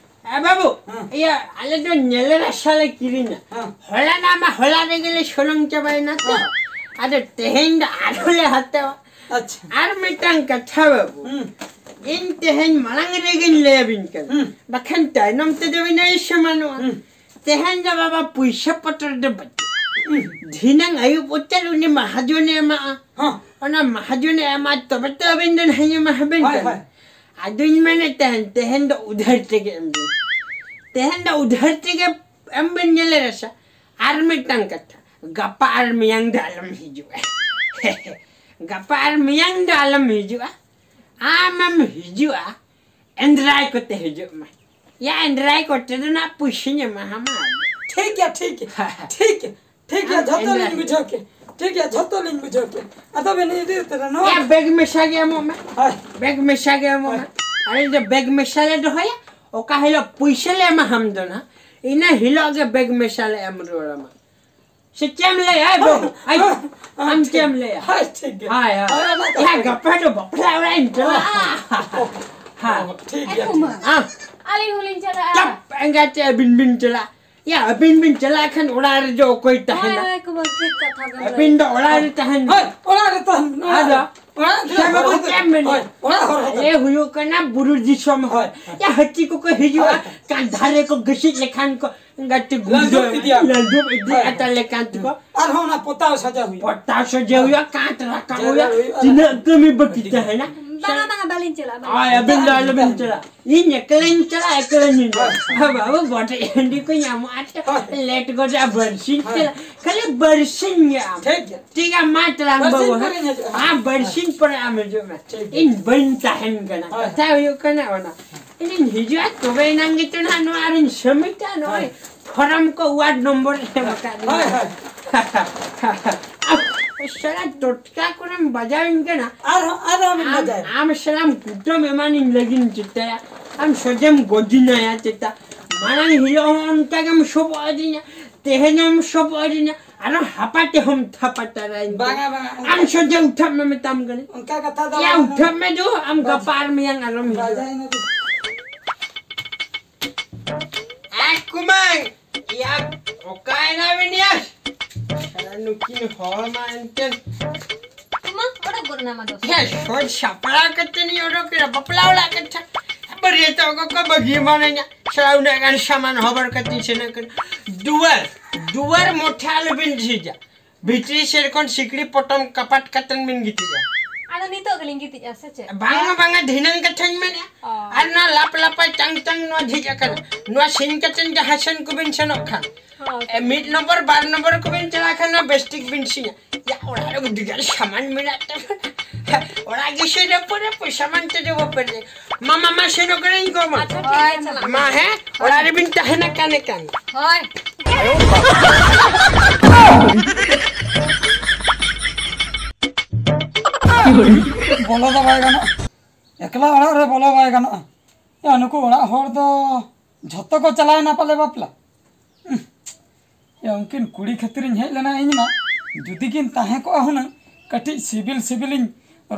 ᱮ ᱵᱟᱹᱵᱩ, ᱦᱮᱸ᱾ ᱤᱭᱟᱹ, ᱟᱞᱮ ᱫᱚ ᱧᱮᱞᱮ ᱨᱟᱥᱟ ᱞᱮ ᱠᱤᱨᱤᱧᱟ᱾ ᱦᱮᱸ᱾ ᱦᱚᱞᱟᱱᱟᱜ ᱢᱟ ᱦᱚᱞᱟ ᱨᱮᱜᱮ ᱞᱮ ᱥᱚᱞᱚᱝ ᱪᱟᱵᱟᱭᱮᱱᱟ ᱛᱚ᱾ ᱦᱮᱸ᱾ ᱟᱫᱚ ᱛᱮᱦᱮᱧ ᱫᱚ ᱟᱨᱦᱚᱸ ᱞᱮ ᱦᱟᱛᱟᱣᱟ᱾ ᱟᱪᱪᱷᱟ᱾ ᱟᱨ ᱢᱤᱫᱴᱟᱝ ᱠᱟᱛᱷᱟ ᱵᱟᱹᱵᱩ, ᱦᱩᱸ᱾ ᱤᱧ ᱛᱮᱦᱮᱧ ᱢᱟᱲᱟᱝ ᱨᱮᱜᱮᱧ ᱞᱟᱹᱭᱟᱵᱤᱱ ᱠᱟᱱᱟ᱾ ᱦᱩᱸ᱾ ᱵᱟᱠᱷᱟᱱ ᱛᱟᱭᱱᱚᱢ ᱛᱮᱫᱚ ᱵᱤᱱ ᱟᱹᱲᱤᱥ ᱮᱢᱟᱱᱚᱜᱼᱟ᱾ ᱦᱩᱸ᱾ ᱛᱮᱦᱮᱧ ᱫᱚ ᱵᱟᱵᱟ ᱯᱩᱭᱥᱟᱹ ᱯᱚᱛᱨᱚ ᱫᱚ ᱵᱟᱹᱪᱩᱜ᱾ ᱦᱩᱸ᱾ ᱫᱷᱤᱱᱟᱹᱝ ᱟᱹᱭᱩᱵ ᱩᱛᱟᱹᱨ ᱩᱱᱤ ᱢᱟᱦᱟᱡᱚᱱᱮ ᱮᱢᱟᱜᱼᱟ᱾ ᱦᱚᱸ᱾ ᱚᱱᱟ ᱢᱟᱦᱟᱡᱚᱱᱮ ᱮᱢᱟ ᱛᱚᱵᱮ ᱛᱚ ᱟᱹᱵᱤᱱ ᱫᱚ ᱱᱟᱦᱟᱧ ᱮᱢᱟ ᱦᱟᱵᱤᱱ ᱦᱳᱭ, ᱠᱟᱱᱟ᱾ ᱦᱳᱭ᱾ ᱟᱫᱚᱧ ᱢᱮᱱᱮᱫ ᱛᱟᱦᱮᱱ, ᱛᱮᱦᱮᱧ ᱫᱚ ᱩᱫᱷᱟᱹᱨ ᱛᱮᱜᱮ ᱮᱢ ᱵᱤᱱ᱾ ᱛᱮᱦᱮᱧ ᱫᱚ ᱩᱫᱷᱟᱹᱨ ᱛᱮᱜᱮ ᱮᱢ ᱵᱤᱱ ᱧᱮᱞᱮ ᱨᱟᱥᱟ᱾ ᱟᱨ ᱢᱤᱫᱴᱟᱝ ᱠᱟᱛᱷᱟ, ᱜᱟᱯᱟ ᱟᱨ ᱢᱮᱭᱟᱝ ᱫᱚ ᱟᱞᱚᱢ ᱦᱤᱡᱩᱜᱼᱟ᱾ ᱜᱟᱯᱟ ᱟᱨ ᱢᱮᱭᱟᱝ ᱫᱚ ᱟᱞᱚᱢ ᱦᱤᱡᱩᱜᱼᱟ᱾ ᱟᱢᱮᱢ ᱦᱤᱡᱩᱜᱼᱟ, ᱮᱱᱫᱨᱟᱭ ᱠᱚᱛᱮ ᱦᱤᱡᱩᱜ ᱢᱮ᱾ ᱭᱟ, ᱮᱱᱫᱨᱟᱭ ᱠᱚᱛᱮ ᱫᱚ ᱱᱟᱜ ᱯᱩᱭᱥᱟᱹᱧ ᱮᱢᱟ ᱦᱟᱢᱟ᱾ ᱴᱷᱤᱠ ᱜᱮᱭᱟ, ᱴᱷᱤᱠ ᱜᱮᱭᱟ, ᱴᱷᱤᱠ ᱜᱮᱭᱟ, ᱴᱷᱤᱠ ᱜᱮᱭᱟ, ᱟᱢ ᱡᱷᱚᱛᱚ ᱞᱤᱧ ᱮᱱᱫᱨᱟᱭ᱾ ᱵᱩᱡᱷᱟᱹᱣ ᱠᱮᱫ᱾ ᱴᱷᱤᱠ ᱜᱮᱭᱟ, ᱡᱷᱚᱛᱚ ᱞᱤᱧ ᱵᱩᱡᱷᱟᱹᱣ ᱠᱮᱫ᱾ ᱟᱫᱚ ᱵᱮᱱ ᱤᱫᱤ ᱩᱛᱟᱹᱨᱟ ᱱᱚᱣᱟ? ᱭᱟ, ᱵᱮᱜᱽ ᱢᱮᱥᱟ ᱜᱮ ᱮᱢᱚᱜ ᱢᱮ᱾ ᱦᱳᱭ᱾ ᱵᱮᱜᱽ ᱢᱮᱥᱟ ᱜᱮ ᱮᱢᱚᱜ ᱢᱮ᱾ ᱦᱳᱭ᱾ ᱟᱞᱮ ᱫᱚ ᱵᱮᱜᱽ ᱢᱮᱥᱟ ᱞᱮ ᱫᱚᱦᱚᱭᱟ, ᱚᱠᱟ ᱦᱤᱞᱳᱜ ᱯᱩᱭᱥᱟᱹ ᱞᱮ ᱮᱢᱟ ᱦᱟᱢ ᱫᱚ ᱱᱟᱜ, ᱤᱱᱟᱹ ᱦᱤᱞᱳᱜ ᱜᱮ ᱵᱮᱜᱽ ᱢᱮᱥᱟ ᱞᱮ ᱮᱢ ᱨᱩᱣᱟᱹᱲ ᱟᱢᱟ᱾ ᱥᱮ ᱪᱮᱫ ᱮᱢ ᱞᱟᱹᱭᱟ, ᱮ ᱵᱟᱹᱵᱩ? ᱟᱭ, ᱦᱳᱭ, ᱟᱢ ᱦᱳᱭ, ᱪᱮᱫ ᱮᱢ ᱞᱟᱹᱭᱟ? ᱦᱳᱭ, ᱴᱷᱤᱠ ᱜᱮᱭᱟ᱾ ᱦᱳᱭ, ᱦᱳᱭ᱾ ᱦᱳᱭ, ᱚᱱᱟ ᱠᱟᱛᱷᱟ ᱭᱟ, ᱜᱮ᱾ ᱜᱟᱯᱟ ᱫᱚ ᱵᱟᱯᱞᱟ ᱚᱲᱟᱜ ᱤᱧ ᱪᱟᱞᱟᱜᱼᱟ᱾ ᱚ, ᱦᱮᱸ᱾ ᱚ, ᱴᱷᱤᱠ ᱜᱮᱭᱟ, ᱮ ᱢᱟ᱾ ᱴᱷᱤᱠ ᱜᱮᱭᱟ᱾ ᱟᱸ᱾ ᱟᱹᱞᱤᱧ ᱦᱚᱸᱞᱤᱧ ᱪᱟᱞᱟᱜᱼᱟ᱾ ᱪᱟᱯ, ᱮᱸᱜᱟᱛᱮ ᱟᱹᱵᱤᱱ ᱵᱤᱱ ᱪᱟᱞᱟᱜ᱾ ᱭᱟ, ᱟᱹᱵᱤᱱ ᱵᱤᱱ ᱪᱟᱞᱟᱜ ᱠᱷᱟᱱ ᱚᱲᱟᱜ ᱨᱮᱫᱚ ᱚᱠᱚᱭ ᱦᱳᱭ, ᱛᱟᱦᱮᱱᱟ? ᱦᱳᱭ, ᱠᱩᱢᱟᱹᱝ, ᱴᱷᱤᱠ ᱠᱟᱛᱷᱟ ᱵᱮᱱ ᱟᱹᱵᱤᱱ ᱞᱟᱹᱭ ᱫᱚ ᱚᱲᱟᱜ ᱨᱮ ᱛᱟᱦᱮᱱ ᱦᱳᱭ, ᱵᱤᱱ᱾ ᱚᱲᱟᱜ ᱨᱮ ᱛᱟᱦᱮᱱ ᱵᱤᱱ, ᱚᱲᱟᱜ ᱨᱮ᱾ ᱟᱫᱚ ᱚᱲᱟᱜ ᱨᱮ ᱥᱮ ᱵᱟᱹᱵᱩ ᱦᱚᱨ ᱪᱮᱫ ᱮᱢ ᱢᱮᱱᱟ? ᱦᱳᱭ, ᱚᱲᱟᱜ ᱦᱚᱨ ᱨᱮ᱾ ᱟᱞᱮ ᱦᱩᱭᱩᱜ ᱠᱟᱱᱟ ᱵᱩᱨᱩ ᱫᱤᱥᱚᱢ ᱦᱚᱲ᱾ ᱦᱳᱭ, ᱦᱳᱭ᱾ ᱭᱟ, ᱦᱟᱹᱛᱤ ᱠᱚᱠᱚ ᱦᱤᱡᱩᱜᱼᱟ, ᱦᱳᱭ᱾ ᱠᱟᱸᱫᱷᱟ ᱨᱮᱠᱚ ᱜᱟᱹᱥᱤᱡ ᱞᱮᱠᱷᱟᱱ ᱠᱚ ᱜᱟᱛᱮ ᱞᱟᱸᱫᱩᱵ ᱜᱩᱲᱫᱟᱹ ᱤᱫᱤᱭᱟ᱾ ᱞᱟᱸᱫᱩᱵ ᱤᱫᱤ ᱦᱳᱭ᱾ ᱟᱛᱟ ᱞᱮᱠᱟᱱ ᱛᱮᱠᱚ᱾ ᱟᱨᱦᱚᱸ ᱚᱱᱟ ᱯᱚᱛᱟᱣ ᱥᱟᱡᱟᱣ ᱦᱩᱭᱩᱜᱼᱟ᱾ ᱯᱚᱛᱟᱣ ᱥᱟᱡᱟᱣ ᱦᱩᱭᱩᱜᱼᱟ, ᱠᱟᱸᱛ ᱨᱟᱠᱟᱵ ᱡᱮᱨᱮᱲ ᱦᱩᱭᱩᱜᱼᱟ᱾ ᱦᱩᱭᱩᱜᱼᱟ᱾ ᱛᱤᱱᱟᱹᱜ ᱠᱟᱹᱢᱤ ᱵᱟᱹᱠᱤ ᱛᱟᱦᱮᱱᱟ? ᱵᱟᱝᱟ, ᱵᱟᱝᱟ, ᱵᱟᱹᱞᱤᱧ ᱪᱟᱞᱟᱜᱼᱟ, ᱵᱟᱹᱞᱤᱧ ᱦᱳᱭ, ᱟᱹᱵᱤᱱ ᱫᱚ ᱪᱟᱞᱟᱜᱼᱟ᱾ ᱟᱞᱚᱵᱤᱱ ᱪᱟᱞᱟᱜᱼᱟ᱾ ᱤᱧ ᱮᱠᱞᱟᱧ ᱪᱟᱞᱟᱜᱼᱟ, ᱮᱠᱞᱟᱧ ᱦᱤᱡᱩᱜᱼᱟ᱾ ᱦᱳᱭ᱾ ᱵᱟᱵᱟ, ᱵᱚᱰᱮ ᱦᱟᱺᱰᱤ ᱠᱚᱧ ᱮᱢᱚᱜᱼᱟ, ᱦᱳᱭ᱾ ᱞᱮᱴ ᱜᱚᱫᱚᱜᱼᱟ, ᱵᱟᱨᱥᱤᱧ ᱦᱳᱭ᱾ ᱪᱟᱞᱟᱜ, ᱠᱷᱟᱹᱞᱤ ᱵᱟᱨᱥᱤᱧ ᱜᱮ ᱟᱢ᱾ ᱴᱷᱤᱠ ᱜᱮᱭᱟ᱾ ᱴᱷᱤᱠ ᱜᱮᱭᱟ, ᱢᱟ ᱪᱟᱞᱟᱜ ᱵᱟᱨᱥᱤᱧ ᱵᱟᱹᱵᱩ, ᱯᱚᱨᱮᱧ ᱦᱤᱡᱩᱜᱼᱟ᱾ ᱦᱮᱸ, ᱵᱟᱨᱥᱤᱧ ᱯᱚᱨᱮ ᱟᱢ ᱦᱤᱡᱩᱜ ᱢᱮ᱾ ᱴᱷᱤᱠ ᱜᱮᱭᱟ᱾ ᱤᱧ ᱵᱟᱹᱧ ᱛᱟᱦᱮᱱ ᱠᱟᱱᱟ᱾ ᱦᱳᱭ᱾ ᱠᱟᱛᱷᱟ ᱦᱩᱭᱩᱜ ᱠᱟᱱᱟ ᱚᱱᱟ᱾ ᱤᱧᱤᱧ ᱦᱤᱡᱩᱜᱼᱟ, ᱛᱚᱵᱮ ᱮᱱᱟᱝ ᱜᱮᱛᱚ ᱱᱟᱦᱟᱜ ᱱᱚᱣᱟ ᱨᱤᱧ ᱥᱟᱹᱢᱤᱴᱟ, ᱱᱚᱜᱼᱚᱭ᱾ ᱦᱳᱭ᱾ ᱯᱷᱚᱨᱚᱢ ᱠᱚ ᱣᱟᱨᱰ ᱱᱚᱢᱵᱚᱨ ᱮᱢ ᱟᱠᱟᱫ ᱞᱤᱧᱟ᱾ ᱦᱳᱭ, ᱦᱳᱭ᱾ ᱟᱢ ᱥᱟᱞᱟ ᱴᱚᱴᱠᱟ ᱠᱚᱨᱮᱢ ᱵᱟᱡᱟᱣᱤᱧ ᱠᱟᱱᱟ᱾ ᱟᱨᱦᱚᱸ, ᱟᱨᱦᱚᱸ ᱵᱤᱱ ᱟᱢ, ᱵᱟᱡᱟᱣ᱾ ᱟᱢ ᱥᱟᱞᱟᱢ ᱠᱩᱴᱟᱹᱢ ᱮᱢᱟᱱᱤᱧ ᱞᱟᱹᱜᱤᱫ ᱪᱮᱛᱟ? ᱟᱢ ᱥᱚᱡᱮᱢ ᱜᱚᱡᱤᱧᱟᱭᱟ ᱪᱮᱛᱟ? ᱢᱟᱲᱟᱝ ᱦᱤᱞᱳᱜ ᱦᱚᱸ ᱚᱱᱠᱟ ᱜᱮᱢ ᱥᱚᱵᱚᱜ ᱟᱹᱫᱤᱧᱟ, ᱛᱮᱦᱮᱧ ᱦᱚᱸᱢ ᱥᱚᱵᱚᱜ ᱟᱹᱫᱤᱧᱟ, ᱟᱨᱦᱚᱸ ᱦᱟᱯᱟ ᱛᱮᱦᱚᱸᱢ ᱛᱷᱟᱯᱟᱴᱟᱨᱟᱭᱤᱧ᱾ ᱵᱟᱝᱟ, ᱵᱟᱝᱟ, ᱚᱱᱠᱟ ᱟᱢ ᱥᱚᱡᱮ ᱩᱴᱷᱟᱹᱜ ᱢᱮ ᱢᱮᱛᱟᱢ ᱠᱟᱹᱱᱟᱹᱧ᱾ ᱚᱱᱠᱟ ᱠᱟᱛᱷᱟ ᱫᱚ ᱭᱟ, ᱵᱟᱝᱟ᱾ ᱩᱴᱷᱟᱹᱜ ᱢᱮ ᱫᱩ, ᱟᱢ ᱵᱟᱡ-, ᱜᱟᱯᱟ ᱟᱨ ᱢᱮᱭᱟᱝ ᱟᱞᱚᱢ ᱦᱤᱡᱩᱜᱼᱟ᱾ ᱵᱟᱡᱟᱭᱮᱱᱟ ᱫᱩ᱾ ᱟᱡ ᱠᱩᱢᱟᱹᱝ, ᱭᱟ, ᱚᱠᱟᱭᱮᱱᱟ ᱵᱤᱱ ᱭᱟ? ᱥᱟᱞᱟ ᱱᱩᱠᱤᱱ ᱦᱚᱲ ᱢᱟ ᱮᱱᱛᱮ᱾ ᱠᱩᱢᱟᱹᱝ, ᱚᱰᱚᱠ ᱜᱚᱫ ᱮᱱᱟ ᱢᱟ ᱫᱚ᱾ ᱭᱟ, ᱥᱚᱡᱽ ᱥᱟᱯᱲᱟᱣ ᱠᱟᱛᱮ ᱞᱤᱧ ᱚᱰᱚᱠ ᱠᱮᱫᱟ, ᱵᱟᱯᱞᱟ ᱚᱲᱟᱜ ᱠᱟᱛᱷᱟ᱾ ᱵᱟᱹᱨᱭᱟᱹᱛᱚᱜ ᱠᱚᱠᱚ ᱵᱟᱹᱜᱤ ᱮᱢᱟᱱᱟᱹᱧᱟ᱾ ᱥᱟᱞᱟ ᱩᱱᱟᱹᱜ ᱜᱟᱱ ᱥᱟᱢᱟᱱ ᱦᱚᱵᱚᱨ ᱠᱟᱛᱮᱧ ᱥᱮᱱᱚᱜ ᱠᱟᱱᱟ᱾ ᱫᱩᱣᱟᱹᱨ, ᱫᱩᱣᱟᱹᱨ ᱢᱚᱴᱷᱟ ᱟᱞᱚᱵᱤᱱ ᱡᱷᱤᱡᱟ᱾ ᱵᱷᱤᱛᱨᱤ ᱥᱮᱫ ᱠᱷᱚᱱ ᱥᱤᱠᱲᱤ ᱯᱚᱴᱚᱢ ᱠᱟᱯᱟᱴ ᱠᱟᱛᱮᱱ ᱵᱤᱱ ᱜᱤᱛᱤᱡᱼᱟ᱾ ᱟᱫᱚ ᱱᱤᱛᱚᱜ ᱜᱮᱞᱤᱧ ᱜᱤᱛᱤᱡᱼᱟ ᱥᱮ ᱪᱮᱫ? ᱵᱟᱝᱟ, ᱵᱟᱝᱟ, ᱫᱷᱤᱱᱟᱹᱝ ᱠᱟᱛᱷᱟᱧ ᱢᱮᱱᱮᱫᱼᱟ᱾ ᱚ᱾ ᱟᱨ ᱱᱚᱣᱟ ᱞᱟᱯ ᱞᱟᱯᱟ ᱪᱟᱝ ᱪᱟᱝ ᱱᱚᱣᱟ ᱡᱷᱤᱡ ᱟᱠᱟᱱᱟ᱾ ᱱᱚᱣᱟ ᱥᱤᱧ ᱠᱟᱛᱮᱱ ᱡᱟᱦᱟᱸ ᱥᱮᱱ ᱠᱚᱵᱤᱱ ᱥᱮᱱᱚᱜ ᱠᱷᱟᱱ, ᱦᱚᱸ᱾ ᱮ, ᱢᱤᱫ ᱱᱚᱢᱵᱚᱨ, ᱵᱟᱨ ᱱᱚᱢᱵᱚᱨ ᱠᱚᱵᱤᱱ ᱪᱟᱞᱟᱜ ᱠᱷᱟᱱ ᱱᱚᱣᱟ ᱵᱮᱥᱴᱤᱠ ᱵᱤᱱ ᱥᱤᱧᱟ᱾ ᱭᱟ, ᱚᱲᱟᱜ ᱨᱮ ᱟᱹᱰᱤ ᱜᱟᱱ ᱥᱟᱢᱟᱱ ᱢᱮᱱᱟᱜ ᱛᱟᱵᱚᱱᱟ᱾ ᱚᱲᱟᱜ ᱜᱮ ᱥᱮᱱ ᱯᱚᱨᱮ ᱯᱚᱭᱥᱟ ᱢᱟᱱ ᱛᱮ ᱫᱚ ᱵᱟᱯᱮ ᱞᱟᱹᱭ᱾ ᱢᱟ, ᱢᱟ, ᱢᱟ, ᱥᱮᱱᱚᱜ ᱠᱟᱹᱱᱟᱹᱧ ᱜᱚ, ᱢᱟ᱾ ᱟᱪᱪᱷᱟ, ᱴᱷᱤᱠ ᱦᱳᱭ, ᱜᱮᱭᱟ, ᱪᱟᱞᱟᱜ ᱢᱟ᱾ ᱢᱟ, ᱦᱮᱸ? ᱦᱳᱭ᱾ ᱚᱲᱟᱜ ᱨᱮᱵᱤᱱ ᱛᱟᱦᱮᱱᱟ ᱠᱟᱱᱮ ᱠᱟᱱ᱾ ᱦᱳᱭ᱾ ᱵᱚᱞᱚ ᱫᱚ ᱵᱟᱭ ᱜᱟᱱᱚᱜᱼᱟ᱾ ᱮᱠᱞᱟ ᱚᱲᱟᱜ ᱨᱮ ᱵᱚᱞᱚ ᱵᱟᱭ ᱜᱟᱱᱚᱜᱼᱟ᱾ ᱭᱟ, ᱱᱩᱠᱩ ᱚᱲᱟᱜ ᱦᱚᱲ ᱫᱚ ᱡᱷᱚᱛᱚ ᱠᱚ ᱪᱟᱞᱟᱣᱮᱱᱟ ᱯᱟᱞᱮ ᱵᱟᱯᱞᱟ᱾ ᱩᱸᱦ᱾ ᱭᱟ, ᱩᱱᱠᱤᱱ ᱠᱩᱲᱤ ᱠᱷᱟᱹᱛᱤᱨᱤᱧ ᱦᱮᱡ ᱞᱮᱱᱟ ᱤᱧ ᱢᱟ᱾ ᱡᱩᱫᱤ ᱠᱤᱱ ᱛᱟᱦᱮᱸ ᱠᱚᱜᱼᱟ ᱦᱩᱱᱟᱹᱝ, ᱠᱟᱹᱴᱤᱡ ᱥᱤᱵᱤᱞ ᱥᱤᱵᱤᱞᱤᱧ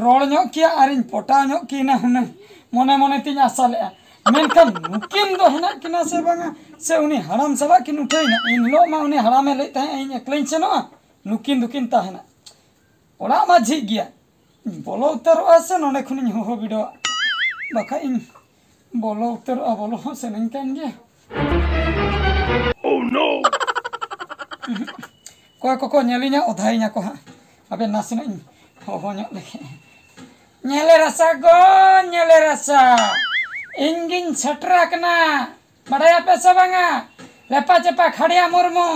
ᱨᱚᱲ ᱧᱚᱜ ᱠᱮᱭᱟ ᱟᱨᱤᱧ ᱯᱚᱴᱟᱣ ᱧᱚᱜ ᱠᱤᱱᱟ ᱦᱩᱱᱟᱹᱝ᱾ ᱢᱚᱱᱮ ᱢᱚᱱᱮ ᱛᱤᱧ ᱟᱥᱟ ᱞᱮᱜᱼᱟ᱾ ᱢᱮᱱᱠᱷᱟᱱ ᱱᱩᱠᱤᱱ ᱫᱚ ᱦᱮᱱᱟᱜ ᱠᱤᱱᱟ ᱥᱮ ᱵᱟᱝᱟ? ᱥᱮ ᱩᱱᱤ ᱦᱟᱲᱟᱢ ᱥᱟᱞᱟᱜ ᱠᱤᱱ ᱩᱴᱷᱟᱹᱭᱮᱱᱟ? ᱮᱱ ᱦᱤᱞᱳᱜ ᱢᱟ ᱩᱱᱤ ᱦᱟᱲᱟᱢᱮ ᱞᱟᱹᱭᱮᱫ ᱛᱟᱦᱮᱸᱫ ᱤᱧ ᱮᱠᱞᱟᱧ ᱥᱮᱱᱚᱜᱼᱟ, ᱱᱩᱠᱤᱱ ᱫᱚᱠᱤᱱ ᱛᱟᱦᱮᱱᱟ᱾ ᱚᱲᱟᱜ ᱢᱟ ᱡᱷᱤᱡ ᱜᱮᱭᱟ᱾ ᱤᱧ ᱵᱚᱞᱚ ᱩᱛᱟᱹᱨᱚᱜᱼᱟ ᱥᱮ ᱱᱚᱸᱰᱮ ᱠᱷᱚᱱᱤᱧ ᱦᱚᱦᱚ ᱵᱤᱰᱟᱹᱣᱟ? ᱵᱟᱠᱷᱟᱡ ᱤᱧ ᱵᱚᱞᱚ ᱩᱛᱟᱹᱨᱚᱜᱼᱟ, ᱵᱚᱞᱚ ᱦᱚᱸ ᱥᱟᱱᱟᱧ ᱠᱟᱱ ᱜᱮᱭᱟ᱾ Oh no! ᱚᱠᱚᱭ ᱠᱚᱠᱚ ᱧᱮᱞᱤᱧᱟ, ᱚᱫᱷᱟᱭᱤᱧᱟ ᱠᱚ ᱦᱟᱸᱜ᱾ ᱟᱵᱮ ᱱᱟᱥᱮᱱᱟᱜ ᱤᱧ ᱦᱚᱦᱚ ᱧᱚᱜ ᱞᱮᱜᱮ᱾ ᱧᱮᱞᱮ ᱨᱟᱥᱟ ᱜᱚ, ᱧᱮᱞᱮ ᱨᱟᱥᱟ, ᱤᱧ ᱜᱤᱧ ᱥᱮᱴᱮᱨ ᱟᱠᱟᱱᱟ᱾ ᱵᱟᱰᱟᱭᱟᱯᱮ ᱥᱮ ᱵᱟᱝᱟ? ᱞᱮᱯᱟ ᱪᱮᱯᱟ ᱠᱷᱟᱲᱭᱟ ᱢᱩᱨᱢᱩ᱾